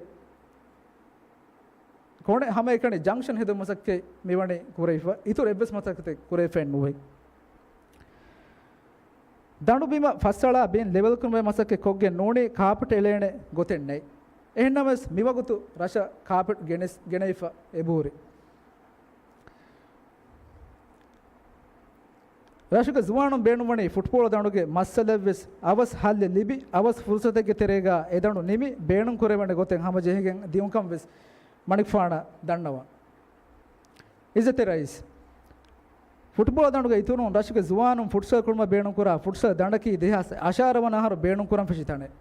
ކޮނެ ހަމައެކަނި ޖަންކްޝަން ހެދުމަށް މަސައްކަތް މިވަނީ ކުރެވިފަ. އިތުރު އެއްވެސް މަސައްކަތެއް ކުރެވިފައެއް ނުވޭ. ދަނޑުބިމަށް ފަސްއަޅާ ބިން ލެވެލް ކުރުމުގެ މަސައްކަތް ކޮށްގެން ނޫނީ ކާޕެޓް އެޅޭނެ ގޮތެއް ނެތް. އެހެންނަމަވެސް، މިވަގުތު ރަށަށް ކާޕެޓް ގެނެސް، ގެނެވިފަ އެބަހުރި. ރަށުގެ ޒުވާނުން ބޭނުންވަނީ ފުޓްބޯޅަ ދަނޑުގެ މައްސަލައެއްވެސް އަވަސް ހައްލެއް ލިބި، އަވަސް ފުރުސަތެއްގެ ތެރޭގަ އެ ދަނޑު ނިމި، ބޭނުން ކުރެވޭނެ ގޮތެއް ހަމަޖެހިގެން ދިއުންކަން ވެސް މަނިކުފާނަށް ދަންނަވަން. އިއްޒަތްތެރި ރައީސް، ފުޓްބޯޅަ ދަނޑުގެ އިތުރުން ރަށުގެ ޒުވާނުން ފުޓްސަލް ކުޅުމަށް ބޭނުންކުރާ ފުޓްސަލް ދަނޑަކީ ދެހާސް އަށާރަ ވަނަ އަހަރު ބޭނުންކުރަން ފެށި ތަނެއް.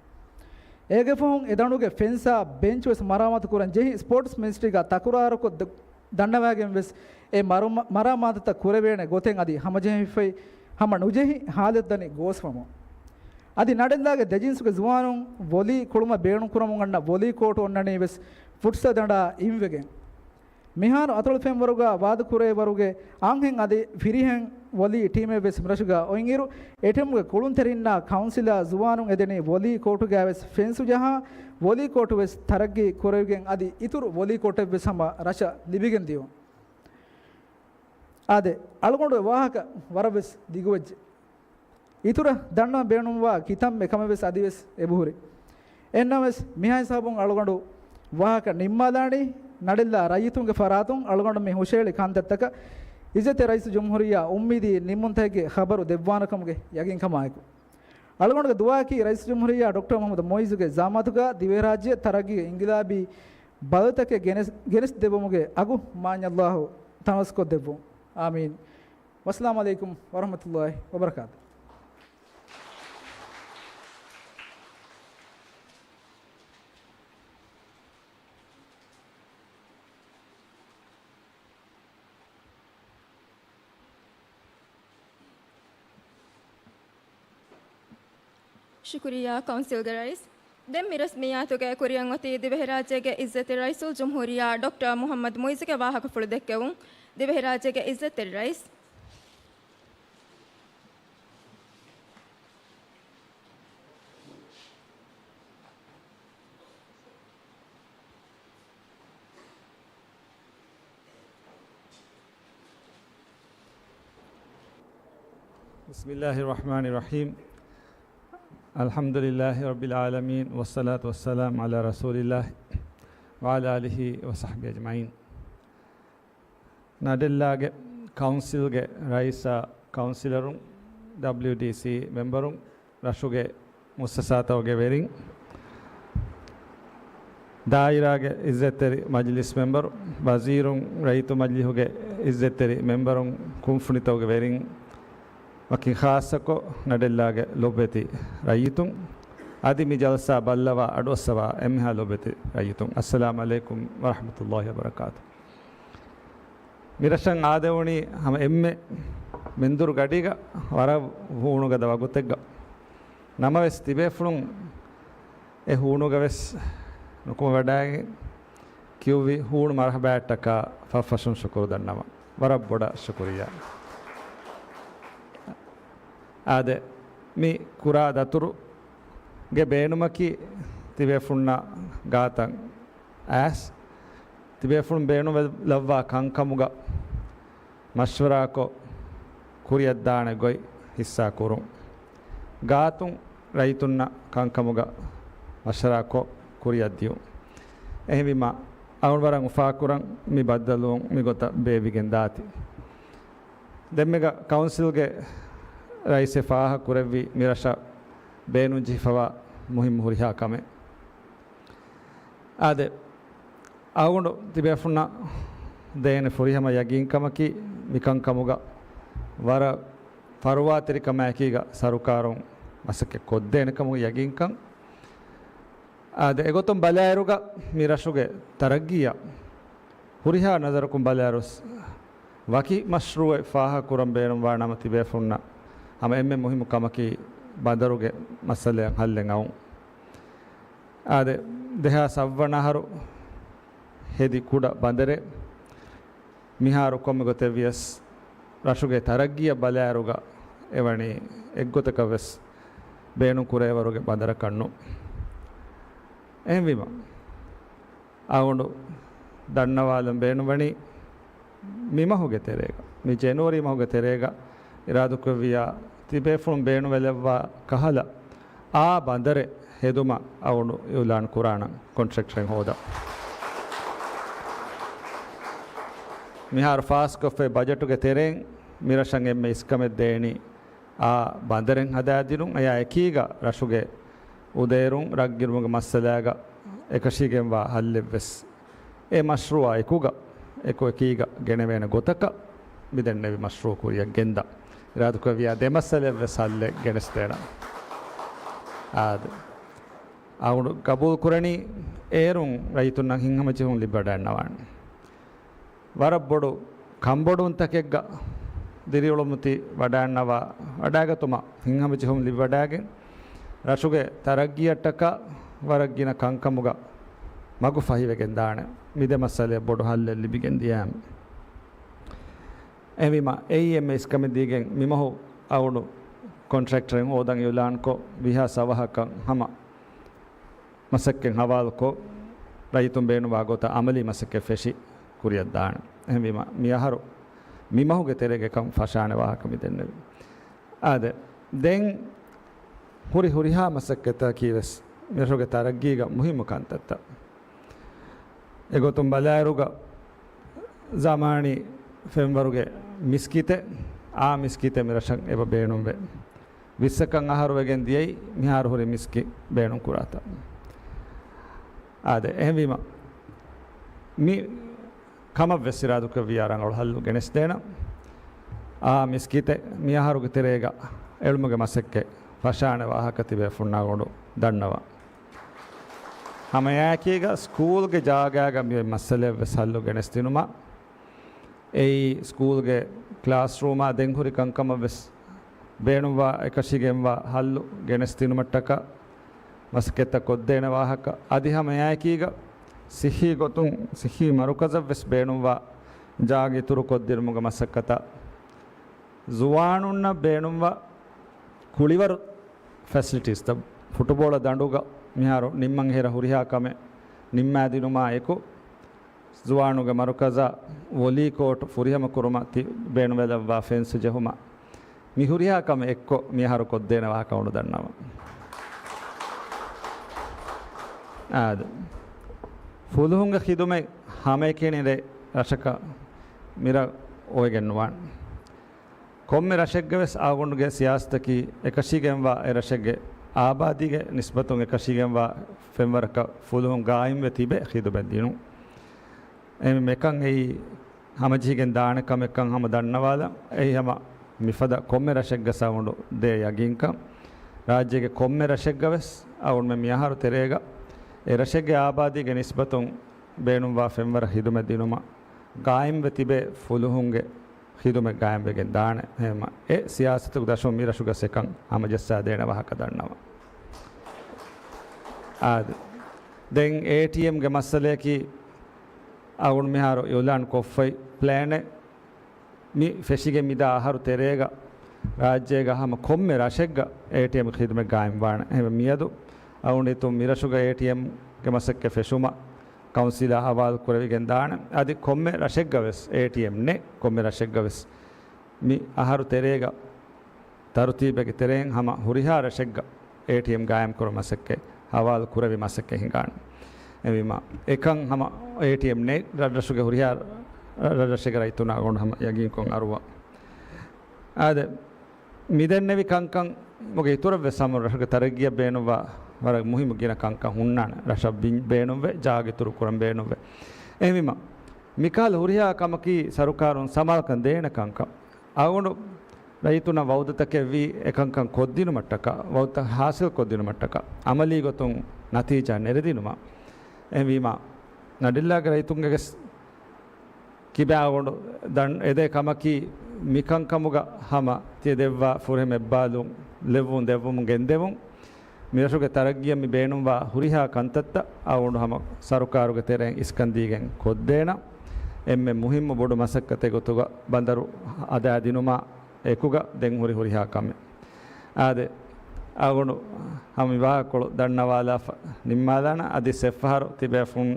އޭގެ ފަހުން އެ ދަނޑުގެ ފެންސާ ބެންޗު ވެސް މަރާމާތު ކުރަން ޖެހި، ސްޕޯޓްސް މިނިސްޓްރީގަ ތަކުރާރުކޮށް ދަ-، ދަންނަވައިގެން ވެސް އެ މަރު-، މަރާމާތުތައް ކުރެވޭނެ ގޮތެއް އަދި ހަމަޖެހިފައި، ހަމަ ނުޖެހި ހާލަތު ދަނީ ގޯސްވަމުން. އަދި ނަޑެއްލާގެ ދެ ޖިންސުގެ ޒުވާނުން ވޮލީ ކުޅުމަށް ބޭނުންކުރަމުން އަންނަ ވޮލީ ކޯޓު އޮންނަނީ ވެސް ފުޓްސަލް ދަނޑާ އިންވެގެން. މިހާރު އަތޮޅު ފެންވަރުގަ ވާދަކުރެވޭ ވަރުގެ އަންހެން އަދި ފިރިހެން ވޮލީ ޓީމެއް ވެސް މިރަށުގަ އޮތްއިރު، އެ ޓީމުގެ ކުޅުންތެރިންނާ ކައުންސިލާ ޒުވާނުން އެދެނީ ވޮލީ ކޯޓުގައި ވެސް ފެންސު ޖަހާ، ވޮލީ ކޯޓު ވެސް ތަރައްގީ ކުރެވިގެން އަދި އިތުރު ވޮލީ ކޯޓެއް ވެސް ހަމަ ރަށަށް ލިބިގެން ދިޔުން. އާދެ، އަޅުގަނޑު ވާހަކަ ވަރަށް ވެސް ދިގުވެއްޖެ. އިތުރަށް ދަންނަވަން ބޭނުންވާ ކިތަންމެ ކަމެއް ވެސް އަދިވެސް އެބަހުރި. އެހެންނަމަވެސް، މިހާ ހިސާބުން އަޅުގަނޑު ވާހަކަ ނިންމާލާނީ. ނަޑެއްލާ ރައްޔިތުންގެ ފަރާތުން އަޅުގަނޑު މި ހުށައެޅި ކަންތައްތަކަށް އިއްޒަތްތެރި ރައީސުލްޖުމްހޫރިއްޔާ އުއްމީދީ ނިންމުންތަކެއްގެ ޚަބަރު ދެއްވާނެކަމުގެ ޔަގީންކަމާއެކު، އަޅުގަނޑުގެ ދުޢާއަކީ ރައީސުލްޖުމްހޫރިއްޔާ ޑޮކްޓަރ މުޙައްމަދު މުޢިއްޒުގެ ޒަޢާމަތުގަ ދިވެހިރާއްޖެ ތަރައްގީގެ އިންގިލާބީ ބަދަލުތަކެއް ގެނެސް، ގެނެސްދެއްވުމުގެ އަގު މާތް ﷲ ތަނަވަސްކޮށްދެއްވުން. އާމީން. ވައްސަލާމް ޢަލައިކުމް ވަރަޙްމަތުﷲ ވަބަރަކާތު. ޝުކުރިއްޔާ ކައުންސިލްގެ ރައީސް. ދެން މި ރަސްމިއްޔާތުގެ ކުރިއަށް އޮތީ ދިވެހިރާއްޖޭގެ އިއްޒަތްތެރި ރައީސުލްޖުމްހޫރިއްޔާ ޑޮކްޓަރ މުޙައްމަދު މުޢިއްޒުގެ ވާހަކަފުޅު ދެއްކެވުން. ދިވެހިރާއްޖޭގެ އިއްޒަތްތެރި ރައީސް. بسم الله الرحمن الرحيم. الحمد لله رب العالمين، والصلاة والسلام على رسول الله وعلى آله وصحبه أجمعين. ނަޑެއްލާގެ ކައުންސިލްގެ ރައީސާ ކައުންސިލަރުން، ޑަބްލިޔުޑީސީ މެމްބަރުން، ރަށުގެ މުއައްސަސާތަކުގެ ވެރިން، ދާއިރާގެ އިއްޒަތްތެރި މަޖިލިސް މެމްބަރު، ވަޒީރުން، ރައްޔިތު މަޖިލިހުގެ އިއްޒަތްތެރި މެމްބަރުން، ކުންފުނިތަކުގެ ވެރިން، ވަކިން ޚާއްޞަކޮށް، ނަޑެއްލާގެ ލޮބުވެތި ރައްޔިތުން، އަދި މި ޖަލްސާ ބައްލަވާ އަޑުއައްސަވާ އެންމެހާ ލޮބުވެތި ރައްޔިތުން، އައްސަލާމް ޢަލައިކުމް ވަރަޙްމަތުﷲ ވަބަރަކާތު. މި ރަށަށް އާދެވުނީ ހަމަ އެންމެ މެންދުރު ގަޑީގަ ވަރަށް ހޫނުގަދަ ވަގުތެއްގަ. ނަމަވެސް، ތިބޭފުޅުން އެ ހޫނުގަ ވެސް ނުކުމެވަޑައިގެން ކިޔުއްވި ހޫނު މަރުޙަބާއަށްޓަކާ ފަށްފަށުން ޝުކުރު ދަންނަވަން. ވަރަށް ބޮޑަށް ޝުކުރިއްޔާ. އާދެ، މި ކުރާ ދަތުރުގެ ބޭނުމަކީ ތިބޭފުޅުންނާ ގާތަށް އައިސް، ތިބޭފުޅުން ބޭނުންވެލައްވާ ކަންކަމުގަ މަޝްވަރާކޮށް، ކުރިއަށްދާނެ ގޮތް ހިއްސާ ކުރުން. ގާތުން ރައްޔިތުންނަށް ކަންކަމުގަ މަޝްވަރާކޮށް، ކުރިއަށްދިޔުން. އެހެންވީމާ، އަޅުގަނޑު ވަރަށް އުފާކުރަން މި ބައްދަލުވުން މިގޮތަށް ބޭއްވިގެން ދާތީ. ދެންމެގަ ކައުންސިލްގެ ރައީސެއް ފާހަގަ ކުރެއްވި މި ރަށަށް ބޭނުންޖެހިފަވާ މުހިއްމު ހުރިހާ ކަމެއް. އާދެ، އަޅުގަނޑު ތިބޭފުންނަށް ދޭނެ ފުރިހަމަ ޔަގީންކަމަކީ، މިކަންކަމުގަ ވަރަށް ފަރުވާތެރިކަމާއެކީގަ ސަރުކާރުން މަސައްކަތް ކޮށްދޭނެ ކަމުގެ ޔަގީންކަން. އާދެ، އެގޮތުން ބަލާއިރުގަ މި ރަށުގެ ތަރައްގީއަށް ހުރިހާ ނަޒަރަކުން ބަލާއިރު، ވަކި މަޝްރޫއެއް ފާހަގަކުރަން ބޭނުންވާ ނަމަ، ތިބޭފުންނަށް ހަމަ އެންމެ މުހިއްމު ކަމަކީ ބަނދަރުގެ މައްސަލައަށް ހައްލެއް އައުން. އާދެ، ދެހާސް އަށް ވަނަ އަހަރު ހެދި ކުޑަ ބަނދަރެއް މިހާރު ކޮންމެ ގޮތެއް ވިޔަސް، ރަށުގެ ތަރައްގީއަށް ބަލާއިރުގަ އެވަނީ އެއްގޮތަކަށް ވެސް ބޭނުން ކުރޭވަރުގެ ބަނދަރަކަށް ނޫން. އެހެންވީމަ، އަޅުގަނޑު ދަންނަވާލަން ބޭނުންވަނީ މި މަހުގެ ތެރޭގަ، މި ޖެނުއަރީ މަހުގެ ތެރޭގަ އިރާދަކުރެއްވިއްޔާ ތިބޭފުޅުން ބޭނުންވެލައްވާ ކަހަލަ އާ ބަނދަރެއް ހެދުމަށް އަޅުގަނޑު އިއުލާން ކުރާނަން ކޮންޓްރެކްޓަރެއް ހޯދަން. މިހާރު ފާސްކޮށްފައި ބަޖެޓުގެ ތެރެއިން މިރަށަށް އެންމެ އިސްކަމެއް ދޭނީ އާ ބަނދަރެއް ހަދާދިނުން، އެއާ އެކީގަ ރަށުގެ އުދޭރުން ރަށްގިރުމުގެ މައްސަލާގަ އެކަށީގެންވާ ހައްލެއްވެސް އެ މަޝްރޫއާ އެކުގަ އެކު އެކީގަ ގެނެވޭނެ ގޮތަކަށް މިދެންނެވި މަޝްރޫއު ކުރިއަށް ގެންދާ. އިރާދަކުރެއްވިއްޔާ ދެ މައްސަލައެއްވެސް ހައްލެއް ގެނެސްދޭނަން. އާދެ، އަޅުގަނޑު ގަބޫލުކުރަނީ އޭރުން ރައްޔިތުންނަށް ހިތްހަމަޖެހުން ލިބިވަޑައިގަންނަވާނެ. ވަރަށް ބޮޑު ކަންބޮޑުވުންތަކެއްގަ ދިރިއުޅުމުތި ވަޑައިގަންނަވާ، ވަޑައިގަތުމަށް ހިތްހަމަޖެހުން ލިބިވަޑައިގެން، ރަށުގެ ތަރައްގީއަށްޓަކާ ވަރަށް ގިނަ ކަންކަމުގަ މަގު ފަހިވެގެން ދާނެ. މި ދެ މައްސަލައަށް ބޮޑު ހައްލެއް ލިބިގެން ދިޔައިމެ. އެހެންވީމަ، އެއީ އެންމެ އިސްކަމެއް ދީގެން މި މަހު އަޅުގަނޑު ކޮންޓްރެކްޓަރެއް ހޯދަން އިއުލާންކޮށް، ވީހާ ސަވަހަކަށް ހަމަ މަސައްކަތް ހަވާލުކޮށް، ރައްޔިތުން ބޭނުންވާ ގޮތަށް އަމަލީ މަސައްކަތް ފެށި ކުރިއަށް ދާނެ. އެހެންވީމަ، މި އަހަރު މި މަހުގެ ތެރޭގަ އެކަން ފަށާނެ ވާހަކަ މި ދެންނެވި. އާދެ، ދެން ހުރި ހުރިހާ މަސައްކަތަކީ ވެސް މިރަށުގެ ތަރައްގީގަ މުހިއްމު ކަންތައްތައް. އެގޮތުން ބަލާއިރުގަ، ޒަމާނީ ފެންވަރުގެ މިސްކިތެއް، އާ މިސްކިތެއް މިރަށަށް އެބަ ބޭނުންވޭ. ވިއްސަކަށް އަހަރު ވެގެން ދިޔައީ، މިހާރު ހުރި މިސްކިތް ބޭނުން ކުރާތާ. އާދެ، އެހެންވީމަ، މި ކަމަށް ވެސް އިރާދަކުރެއްވިއްޔާ ރަނގަޅު ހައްލު ގެނެސްދޭނަން. އާ މިސްކިތެއް މިއަހަރުގެ ތެރޭގަ އެޅުމުގެ މަސައްކަތް ފަށާނެ ވާހަކަ ތިބޭފުޅުންނާ ގޮނޑު ދަންނަވަން. ހަމައެއާއެކީގަ ސްކޫލްގެ ޖާގާގަ މި މައްސަލައެއް ވެސް ހައްލު ގެނެސްދިނުމަށް، އެއީ ސްކޫލްގެ ކްލާސްރޫމާ ދެން ހުރި ކަންކަމަށް ވެސް ބޭނުންވާ އެކަށީގެންވާ ހައްލު ގެނެސްދިނުމަށްޓަކާ މަސައްކަތްތައް ކޮށްދޭނެ ވާހަކަ. އަދި ހަމައެއާއެކީގަ ސިއްހީ ގޮތުން ސިއްހީ މަރުކަޒަށް ވެސް ބޭނުންވާ ޖާގަ އިތުރު ކޮށްދިނުމުގެ މަސައްކަތަށް ޒުވާނުންނަށް ބޭނުންވާ ކުޅިވަރު ފެސިލިޓީސްތައް، ފުޓުބޯޅަ ދަނޑުގަ މިހާރު ނިންމަން އެހެރަ ހުރިހާ ކަމެއް ނިންމާދިނުމާ އެކު، ޒުވާނުގެ މަރުކަޒަށް ވޮލީ ކޯޓު ފުރިހަމަ ކުރުމަށް ތި ބޭނުންވެލައްވާ ފެންސު ޖެހުމަށް މި ހުރިހާ ކަމެއް އެއްކޮށް މިއަހަރު ކޮށްދޭނެ ވާހަކަ އަޅުގަނޑު ދަންނަވަން. އާދެ، ފުލުހުންގެ ޚިދުމަތް ހަމައެކަނި ރަށަކަށް މިރަށް އޮވެގެން ނުވާނެ. ކޮންމެ ރަށެއްގަ ވެސް އަޅުގަނޑުގެ ސިޔާސަތަކީ އެކަށީގެންވާ އެ ރަށެއްގެ އާބާދީގެ ނިސްބަތުން އެކަށީގެންވާ ފެންވަރަކަށް ފުލުހުން ގާއިމްވެ ތިބެ ޚިދުމަތް ދިނުން. އެ މެކަން އެއީ ހަމަޖެހިގެން ދާނެ ކަމެއްކަން ހަމަ ދަންނަވާލަން. އެއީ ހަމަ މިފަދަ ކޮންމެ ރަށެއްގަ ސައުންޑު ދޭ ޔަގީންކަން. ރާއްޖޭގެ ކޮންމެ ރަށެއްގަ ވެސް އަޅުގަނޑުމެން މިއަހަރު ތެރޭގަ އެ ރަށެއްގެ އާބާދީގެ ނިސްބަތުން ބޭނުންވާ ފެންވަރަށް ޚިދުމަތް ދިނުމަށް ގާއިމްވެ ތިބޭ ފުލުހުންގެ ޚިދުމަތް ގާއިމްވެގެން ދާނެ. ހަމަ އެ ސިޔާސަތުގެ ދަށުން މި ރަށުގަ ސެކަން ހަމަޖައްސާދޭނެ ވާހަކަ ދަންނަވަން. އާދެ، ދެން އޭޓީއެމްގެ މައްސަލަޔަކީ އަޅުގަނޑު މިހާރު އިއުލާން ކޮށްފައި ޕްލޭނެއް މި ފެށިގެން މިދާ އަހަރު ތެރޭގަ ރާއްޖޭގަ ހަމަ ކޮންމެ ރަށެއްގަ އޭޓީއެމް ޚިދުމަތް ގާއިމްވާނެ. އެހެންވެ މިއަދު އަޅުގަނޑު ހިތުން މި ރަށުގަ އޭޓީއެމްގެ މަސައްކަތް ފެށުމަށް ކައުންސިލާ ހަވާލު ކުރެވިގެން ދާނެ. އަދި ކޮންމެ ރަށެއްގަ ވެސް، އޭޓީއެމް ނެތް ކޮންމެ ރަށެއްގަ ވެސް، މި އަހަރު ތެރޭގަ ތަރުތީބެއްގެ ތެރެއިން ހަމަ ހުރިހާ ރަށެއްގަ އޭޓީއެމް ގާއިމްކުރުމަށް މަސައްކަތް ހަވާލު ކުރެވި މަސައްކަތް ހިނގާނެ. އެހެންވީމަ، އެކަން ހަމަ އޭޓީއެމް ނެތް ރަށްރަށުގެ ހުރިހާ ރަށްރަށެއްގެ ރައްޔިތުންނާ ގޮނޑު ހަމަ ޔަގީންކޮށް އަރުވާ. އާދެ، މިދެންނެވި ކަންކަން މުގެ އިތުރަށް ވެސް ހަމަ ރަށުގެ ތަރައްގީއަށް ބޭނުންވާ ވަރަށް މުހިއްމު ގިނަ ކަންކަން ހުންނާނެ. ރަށަށް ބިން ބޭނުންވެ، ޖާގަ އިތުރު ކުރަން ބޭނުންވެ. އެހެންވީމަ، މިކަހަލަ ހުރިހާ ކަމަކީ ސަރުކާރުން ސަމާލުކަން ދޭނެ ކަންކަން. އަޅުގަނޑު ރައްޔިތުންނަށް ވައުދުތަކެއް ވީ އެކަންކަން ކޮށްދިނުމަށްޓަކާ، ވައުދުތައް ހާސިލް ކޮށްދިނުމަށްޓަކާ، އަމަލީ ގޮތުން ނަތީޖާ ނެރެދިނުމަށް. އެހެންވީމަ، ނަޑިއްލާގެ ރައްޔިތުންގެ ގެސް ކިބާގޮނޑު ދަން އެދޭ ކަމަކީ، މިކަންކަމުގަ ހަމަ ތިޔަ ދެއްވާ ފުރިހަމަ އެއްބާލުން ލެއްވުން ދެއްވުމުން ގެންދެވުން. މިރަށުގެ ތަރައްގީއަށް މި ބޭނުންވާ ހުރިހާ ކަންތައްތައް އަޅުގަނޑު ހަމަ ސަރުކާރުގެ ތެރެއިން އިސްކަންދީގެން ކޮށްދޭނަން. އެންމެ މުހިއްމު ބޮޑު މަސައްކަތެއް ގޮތުގަ ބަނދަރު ހަދާދިނުމާ، އެކުގަ ދެން ހުރި ހުރިހާ ކަމެއް. އާދެ، އަޅުގަނޑު ހަމަ މި ވާހަކަކޮޅު ދަންނަވާލާފަ ނިންމާލާނަން. އަދި އެއްފަހަރު ތިބޭފުޅުން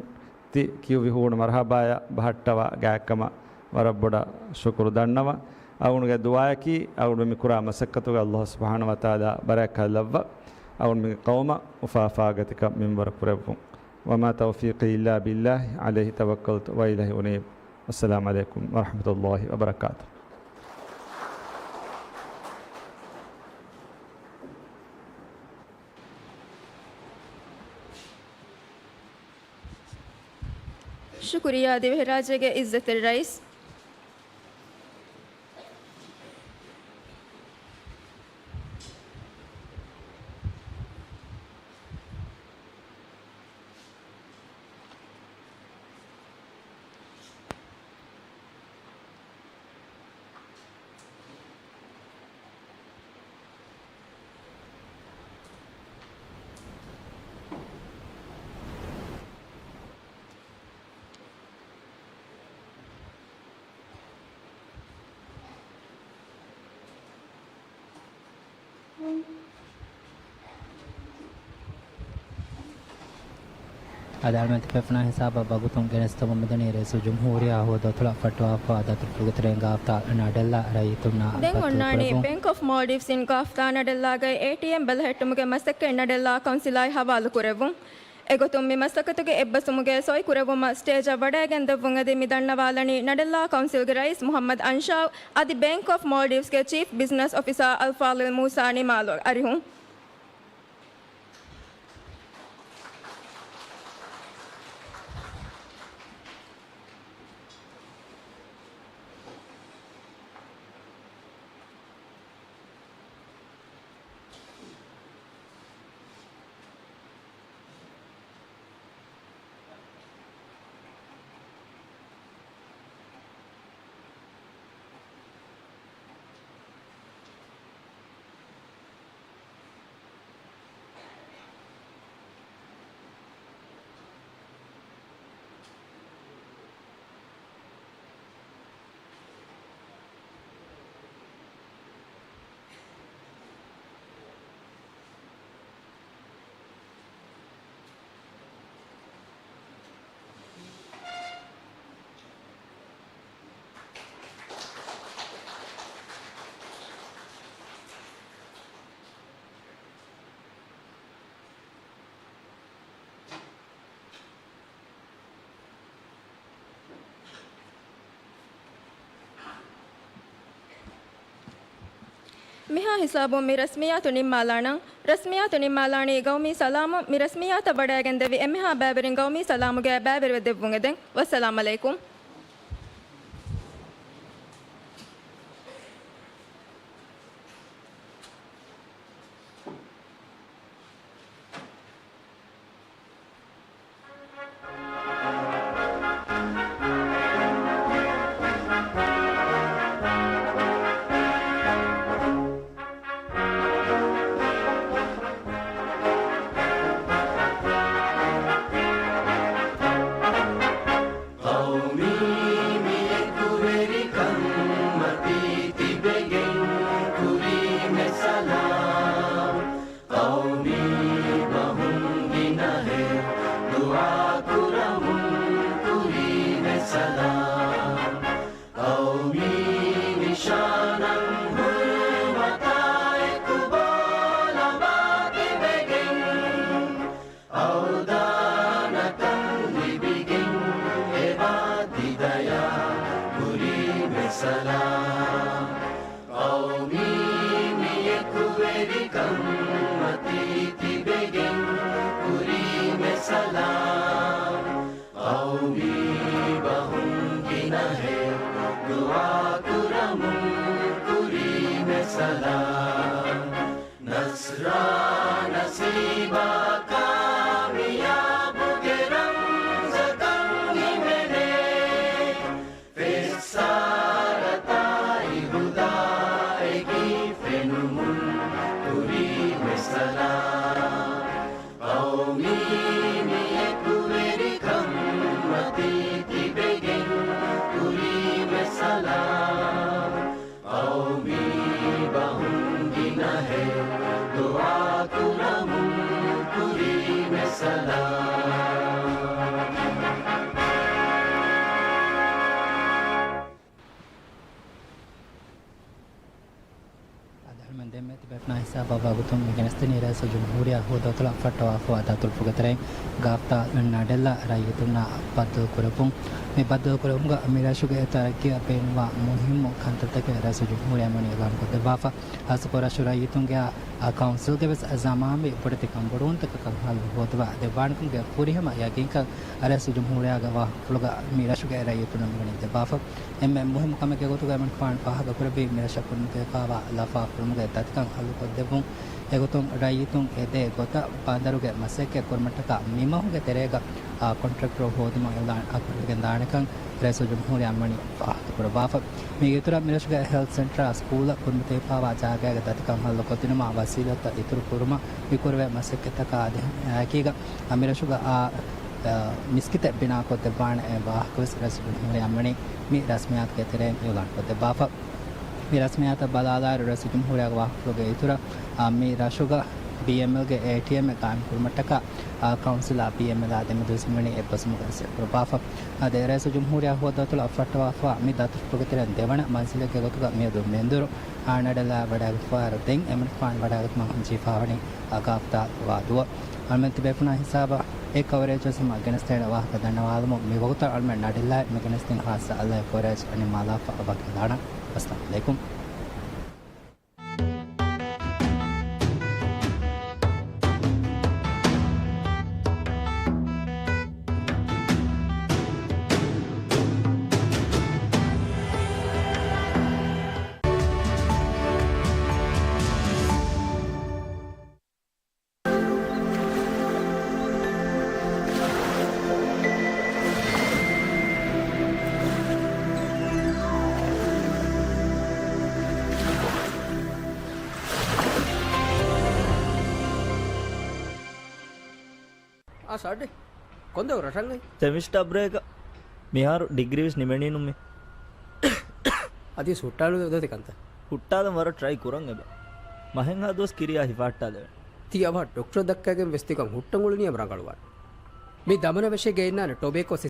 ތި ކިޔުއްވި ހޫނު މަރުޙަބާއަށް ބަހައްޓަވާ ގާތްކަމަށް ވަރަށް ބޮޑަށް ޝުކުރު ދަންނަވަން. އަޅުގަނޑުގެ ދުޢާއަކީ، އަޅުގަނޑު މި ކުރާ މަސައްކަތުގަ ﷲ ސުބްޙާނަހޫ ވަތަޢާލާ ބަރަކާތް ލައްވާ، އަޅުގަނޑު މި ޤައުމަށް އުފާ ފާގަތިކަން މިންވަރު ކުރެއްވުން. وما توفيقي إلا بالله عليه توكلت وإليه أنيب. والسلام عليكم ورحمة الله وبركاته. ޝުކުރިއްޔާ ދިވެހިރާއްޖޭގެ އިއްޒަތްތެރި ރައީސް. އަދި އަޅުމެން ތިބޭފުޅުންނާ ހިސާބަށް ވަގުތުން ގެނެސްދެމުން މިދަނީ ރައީސުލްޖުމްހޫރިއްޔާ ހުވަދު އަތޮޅަށް ފައްޓަވާފަ ދަތުރުފުޅުގެ ތެރެއިން ގާފްތާލު ނަޑެއްލާ ރައްޔިތުންނާ ދެން އޮންނާނީ ބައްދަލުކުރެއްވުން. ބޭންކް އޮފް މޯލްޑިވްސް އިން ގާފްތާ ނަޑެއްލާގައި އޭޓީއެމް ބަލަހެއްޓުމުގެ މަސައްކަތް ނަޑެއްލާ ކައުންސިލާއި ހަވާލުކުރެއްވުން. އެގޮތުން މި މަސައްކަތުގެ އެއްބަސްވުމުގެ ސޮއި ކުރެއްވުމަށް ސްޓޭޖަށް ވަޑައިގެންދެއްވުން. އަދި މި ދަންނަވާލަނީ ނަޑެއްލާ ކައުންސިލްގެ ރައީސް މުޙައްމަދު އަންޝާ އަދި ބޭންކް އޮފް މޯލްޑިވްސްގެ ޗީފް ބިޒްނަސް އޮފިސާ އަލްފާޟިލް މޫސާ ނިމާލު އަރިހުން. މިހާ ހިސާބުން މި ރަސްމިއްޔާތު ނިންމާލާނަން. ރަސްމިއްޔާތު ނިންމާލާނީ ގައުމީ ސަލާމުން. މި ރަސްމިއްޔާތަށް ވަޑައިގެންދެވި އެންމެހާ ބައިވެރިން ގައުމީ ސަލާމުގައި ބައިވެރިވެ ދެއްވުން އެދެން. ވައްސަލާމް އަލައިކުމް. ޤައުމީ މި އެކުވެރިކަން މަތީ ތިބެގެން ކުރީމެ ސަލާމް. ޤައުމީ ބަހުން ގިނަހެއް ދުޢާ ކުރަމުން ކުރީމެ ސަލާމް. ޤައުމީ ނިޝާނަށް ހުރުމަތާ އެކު ބޯލަމާ ތިބެގެން އަވަދާނަކަން ލިބިގެން އެބާ ތި ދަޔާ ކުރީމެ ސަލާމް. ޤައުމީ މި އެކުވެރިކަން މަތީ ތިބެގެން ކުރީމެ ސަލާމް. ޤައުމީ ބަހުން ގިނަހެއް ދުޢާ ކުރަމުން ކުރީމެ ސަލާމް. ނަޞްރާ ނަސީބާ ކާމިޔާބުގެ ރަމްޒަކަށް ހިމެނޭ. ފެއްސާރަތާއި ހުދާއެކީ ފެނުމުން ކުރީމެ ސަލާމް. ޤައުމީ މި އެކުވެރިކަން މަތީ ތިބެގެން ކުރީމެ ސަލާމް. ޤައުމީ ވާގޮތުން މި ގެނެސްދިނީ ރައީސުލްޖުމްހޫރިއްޔާ ހޯއްދަވާފަ ފައްޓަވާފައިވާ ދަތުރުފުޅުގެ ތެރެއިން ގާފްތާލު ނަޑެއްލާ ރައްޔިތުންނާ ބައްދަލުކުރެއްވުން. މި ބައްދަލުކުރެއްވުމުގަ މި ރަށުގެ ތަރައްގީއަށް ބޭނުންވާ މުހިއްމު ކަންތައްތަކެއް ރައީސުލްޖުމްހޫރިއްޔާ މަނި އިޢުލާންކޮށްދެއްވާފަ. ޚާއްޞަކޮށް ރަށު ރައްޔިތުންގެ އާ، ކައުންސިލްގެ ވެސް ޒަމާންވީ ބޮޑެތި ކަންބޮޑުވުންތަކަކަށް ހައްލު ހޯދުވާ ދެއްވާނެކަމުގެ ފުރިހަމަ ޔަގީންކަން ރައީސުލްޖުމްހޫރިއްޔާގެ ވާހަކަފުޅުގަ މި ރަށުގެ ރައްޔިތުންނަށް މިވަނީ ދެއްވާފަ. އެންމެ މުހިއްމު ކަމެއްގެ ގޮތުގަ އެމަނިކުފާނު ފާހަގަކުރެއްވީ، މި ރަށަށް ކުރިމަތިވެފައިވާ ލަފާފުޅުމުގެ ދަތިކަން ހައްލުކޮށްދެއްވުން. އެގޮތުން ރައްޔިތުން އެދޭ ގޮތަށް ބަނދަރުގެ މަސައްކަތް ކުރުމަށްޓަކާ މިމަހުގެ ތެރޭގަ، އާ، ކޮންޓްރެކްޓަރު ހޯދުމަށް އިޢުލާން އަކުރެވިގެންދާނެކަން ރައީސުލްޖުމްހޫރިއްޔާ މަނި ފާހަގަކުރައްވާފަ. މީގެ އިތުރަށް މިރަށުގެ ހެލްތު ސެންޓަރ، ސްކޫލަށް ކުރިމަތިވެފައިވާ ޖާގައިގެ ދަތިކަން ހައްލުކޮށްދިނުމަށް ވަސީލަތްތައް އިތުރުކުރުމަށް މިކުރެވޭ މަސައްކަތްތަކާ އަދި އެކީގަ މިރަށުގަ އާ، އާ، މިސްކިތެއް ބިނާކޮށްދެއްވާނެ ވާހަކަވެސް ރައީސުލްޖުމްހޫރިއްޔާ މަނި މި ރަސްމިއްޔާތުގެ ތެރެއިން އިޢުލާންކޮށްދެއްވާފަ. މި ރަސްމިއްޔާތަށް ބަލާލާއިރު ރައީސުލްޖުމްހޫރިއްޔާގެ ވާހަކަފުޅުގެ އިތުރަށް، އާ، މި ރަށުގަ ބީއެމްއެލްގެ އޭޓީއެމްއެއް ޤާއިމްކުރުމަށްޓަކާ، އާ، ކައުންސިލާ ބީއެމްއެލާ ދެމެދު ހުސްވަނީ އެއްބަސްވުމުގަ ރަސްމިކުރައްވާފަ. އާ، ދެ ރައީސުލްޖުމްހޫރިއްޔާ ހޯއްދަވާތޮޅަށް ފައްޓަވާފަ މި ދަތުރުފުޅުގެ ތެރެއިން ދެވަނަ މަންޒިލެއްގެ ގޮތުގަ މިއަދު މެންދުރު އާ، ނަޑެއްލާ ވަޑައިގަތުފައިވާއިރު ދެން އެމަނިކުފާނު ވަޑައިގަތުމަށް ހަމަޖެހިފައިވަނީ އަގާފްތާ ވާދުވަ. އަޅުމެން ތިބޭފުޅުންނާ ހިސާބަށް އެ ކަވަރޭޖް ވެސް ހަމަ ގެނެސްދޭނެ ވާހަކަ ދަންނަވާލަމުން މިވަގުތަށް އަޅުމެން ނަޑެއްލާ މި ގެނެސްދިން ޚާއްޞަ އަލައި ކަވަރޭޖް އަނެއް މާލާފަ ވަކިވެލާނަން. އައްސަލާމު ޢަލައިކުމް. އާ ސާޑެ، ކޮންދެއް ރަށަށް އައި؟ ސެމިސްޓާ ބްރޭކަށް. މިހާރު ޑިގްރީ ވެސް ނިމެނީ ނުމެ. އަދި ހުއްޓާލު ދޮތި ކަންތައް. ހުއްޓާލަން ވަރަށް ޓްރައި ކުރަން އެބަ. މަހެއްހާ ދުވަސް ކިރިޔާ ހިފާއްޓާލެވެން. ތީ އަވަހަށް ޑޮކްޓަރު ދައްކައިގެން ވެސް ތިކަން ހުއްޓަން އުޅުނީ އެބަ ރަނގަޅުވާނެ. މި ދަމަނަ ވެށޭގެ އިންނާނެ ޓޮބޭކޯ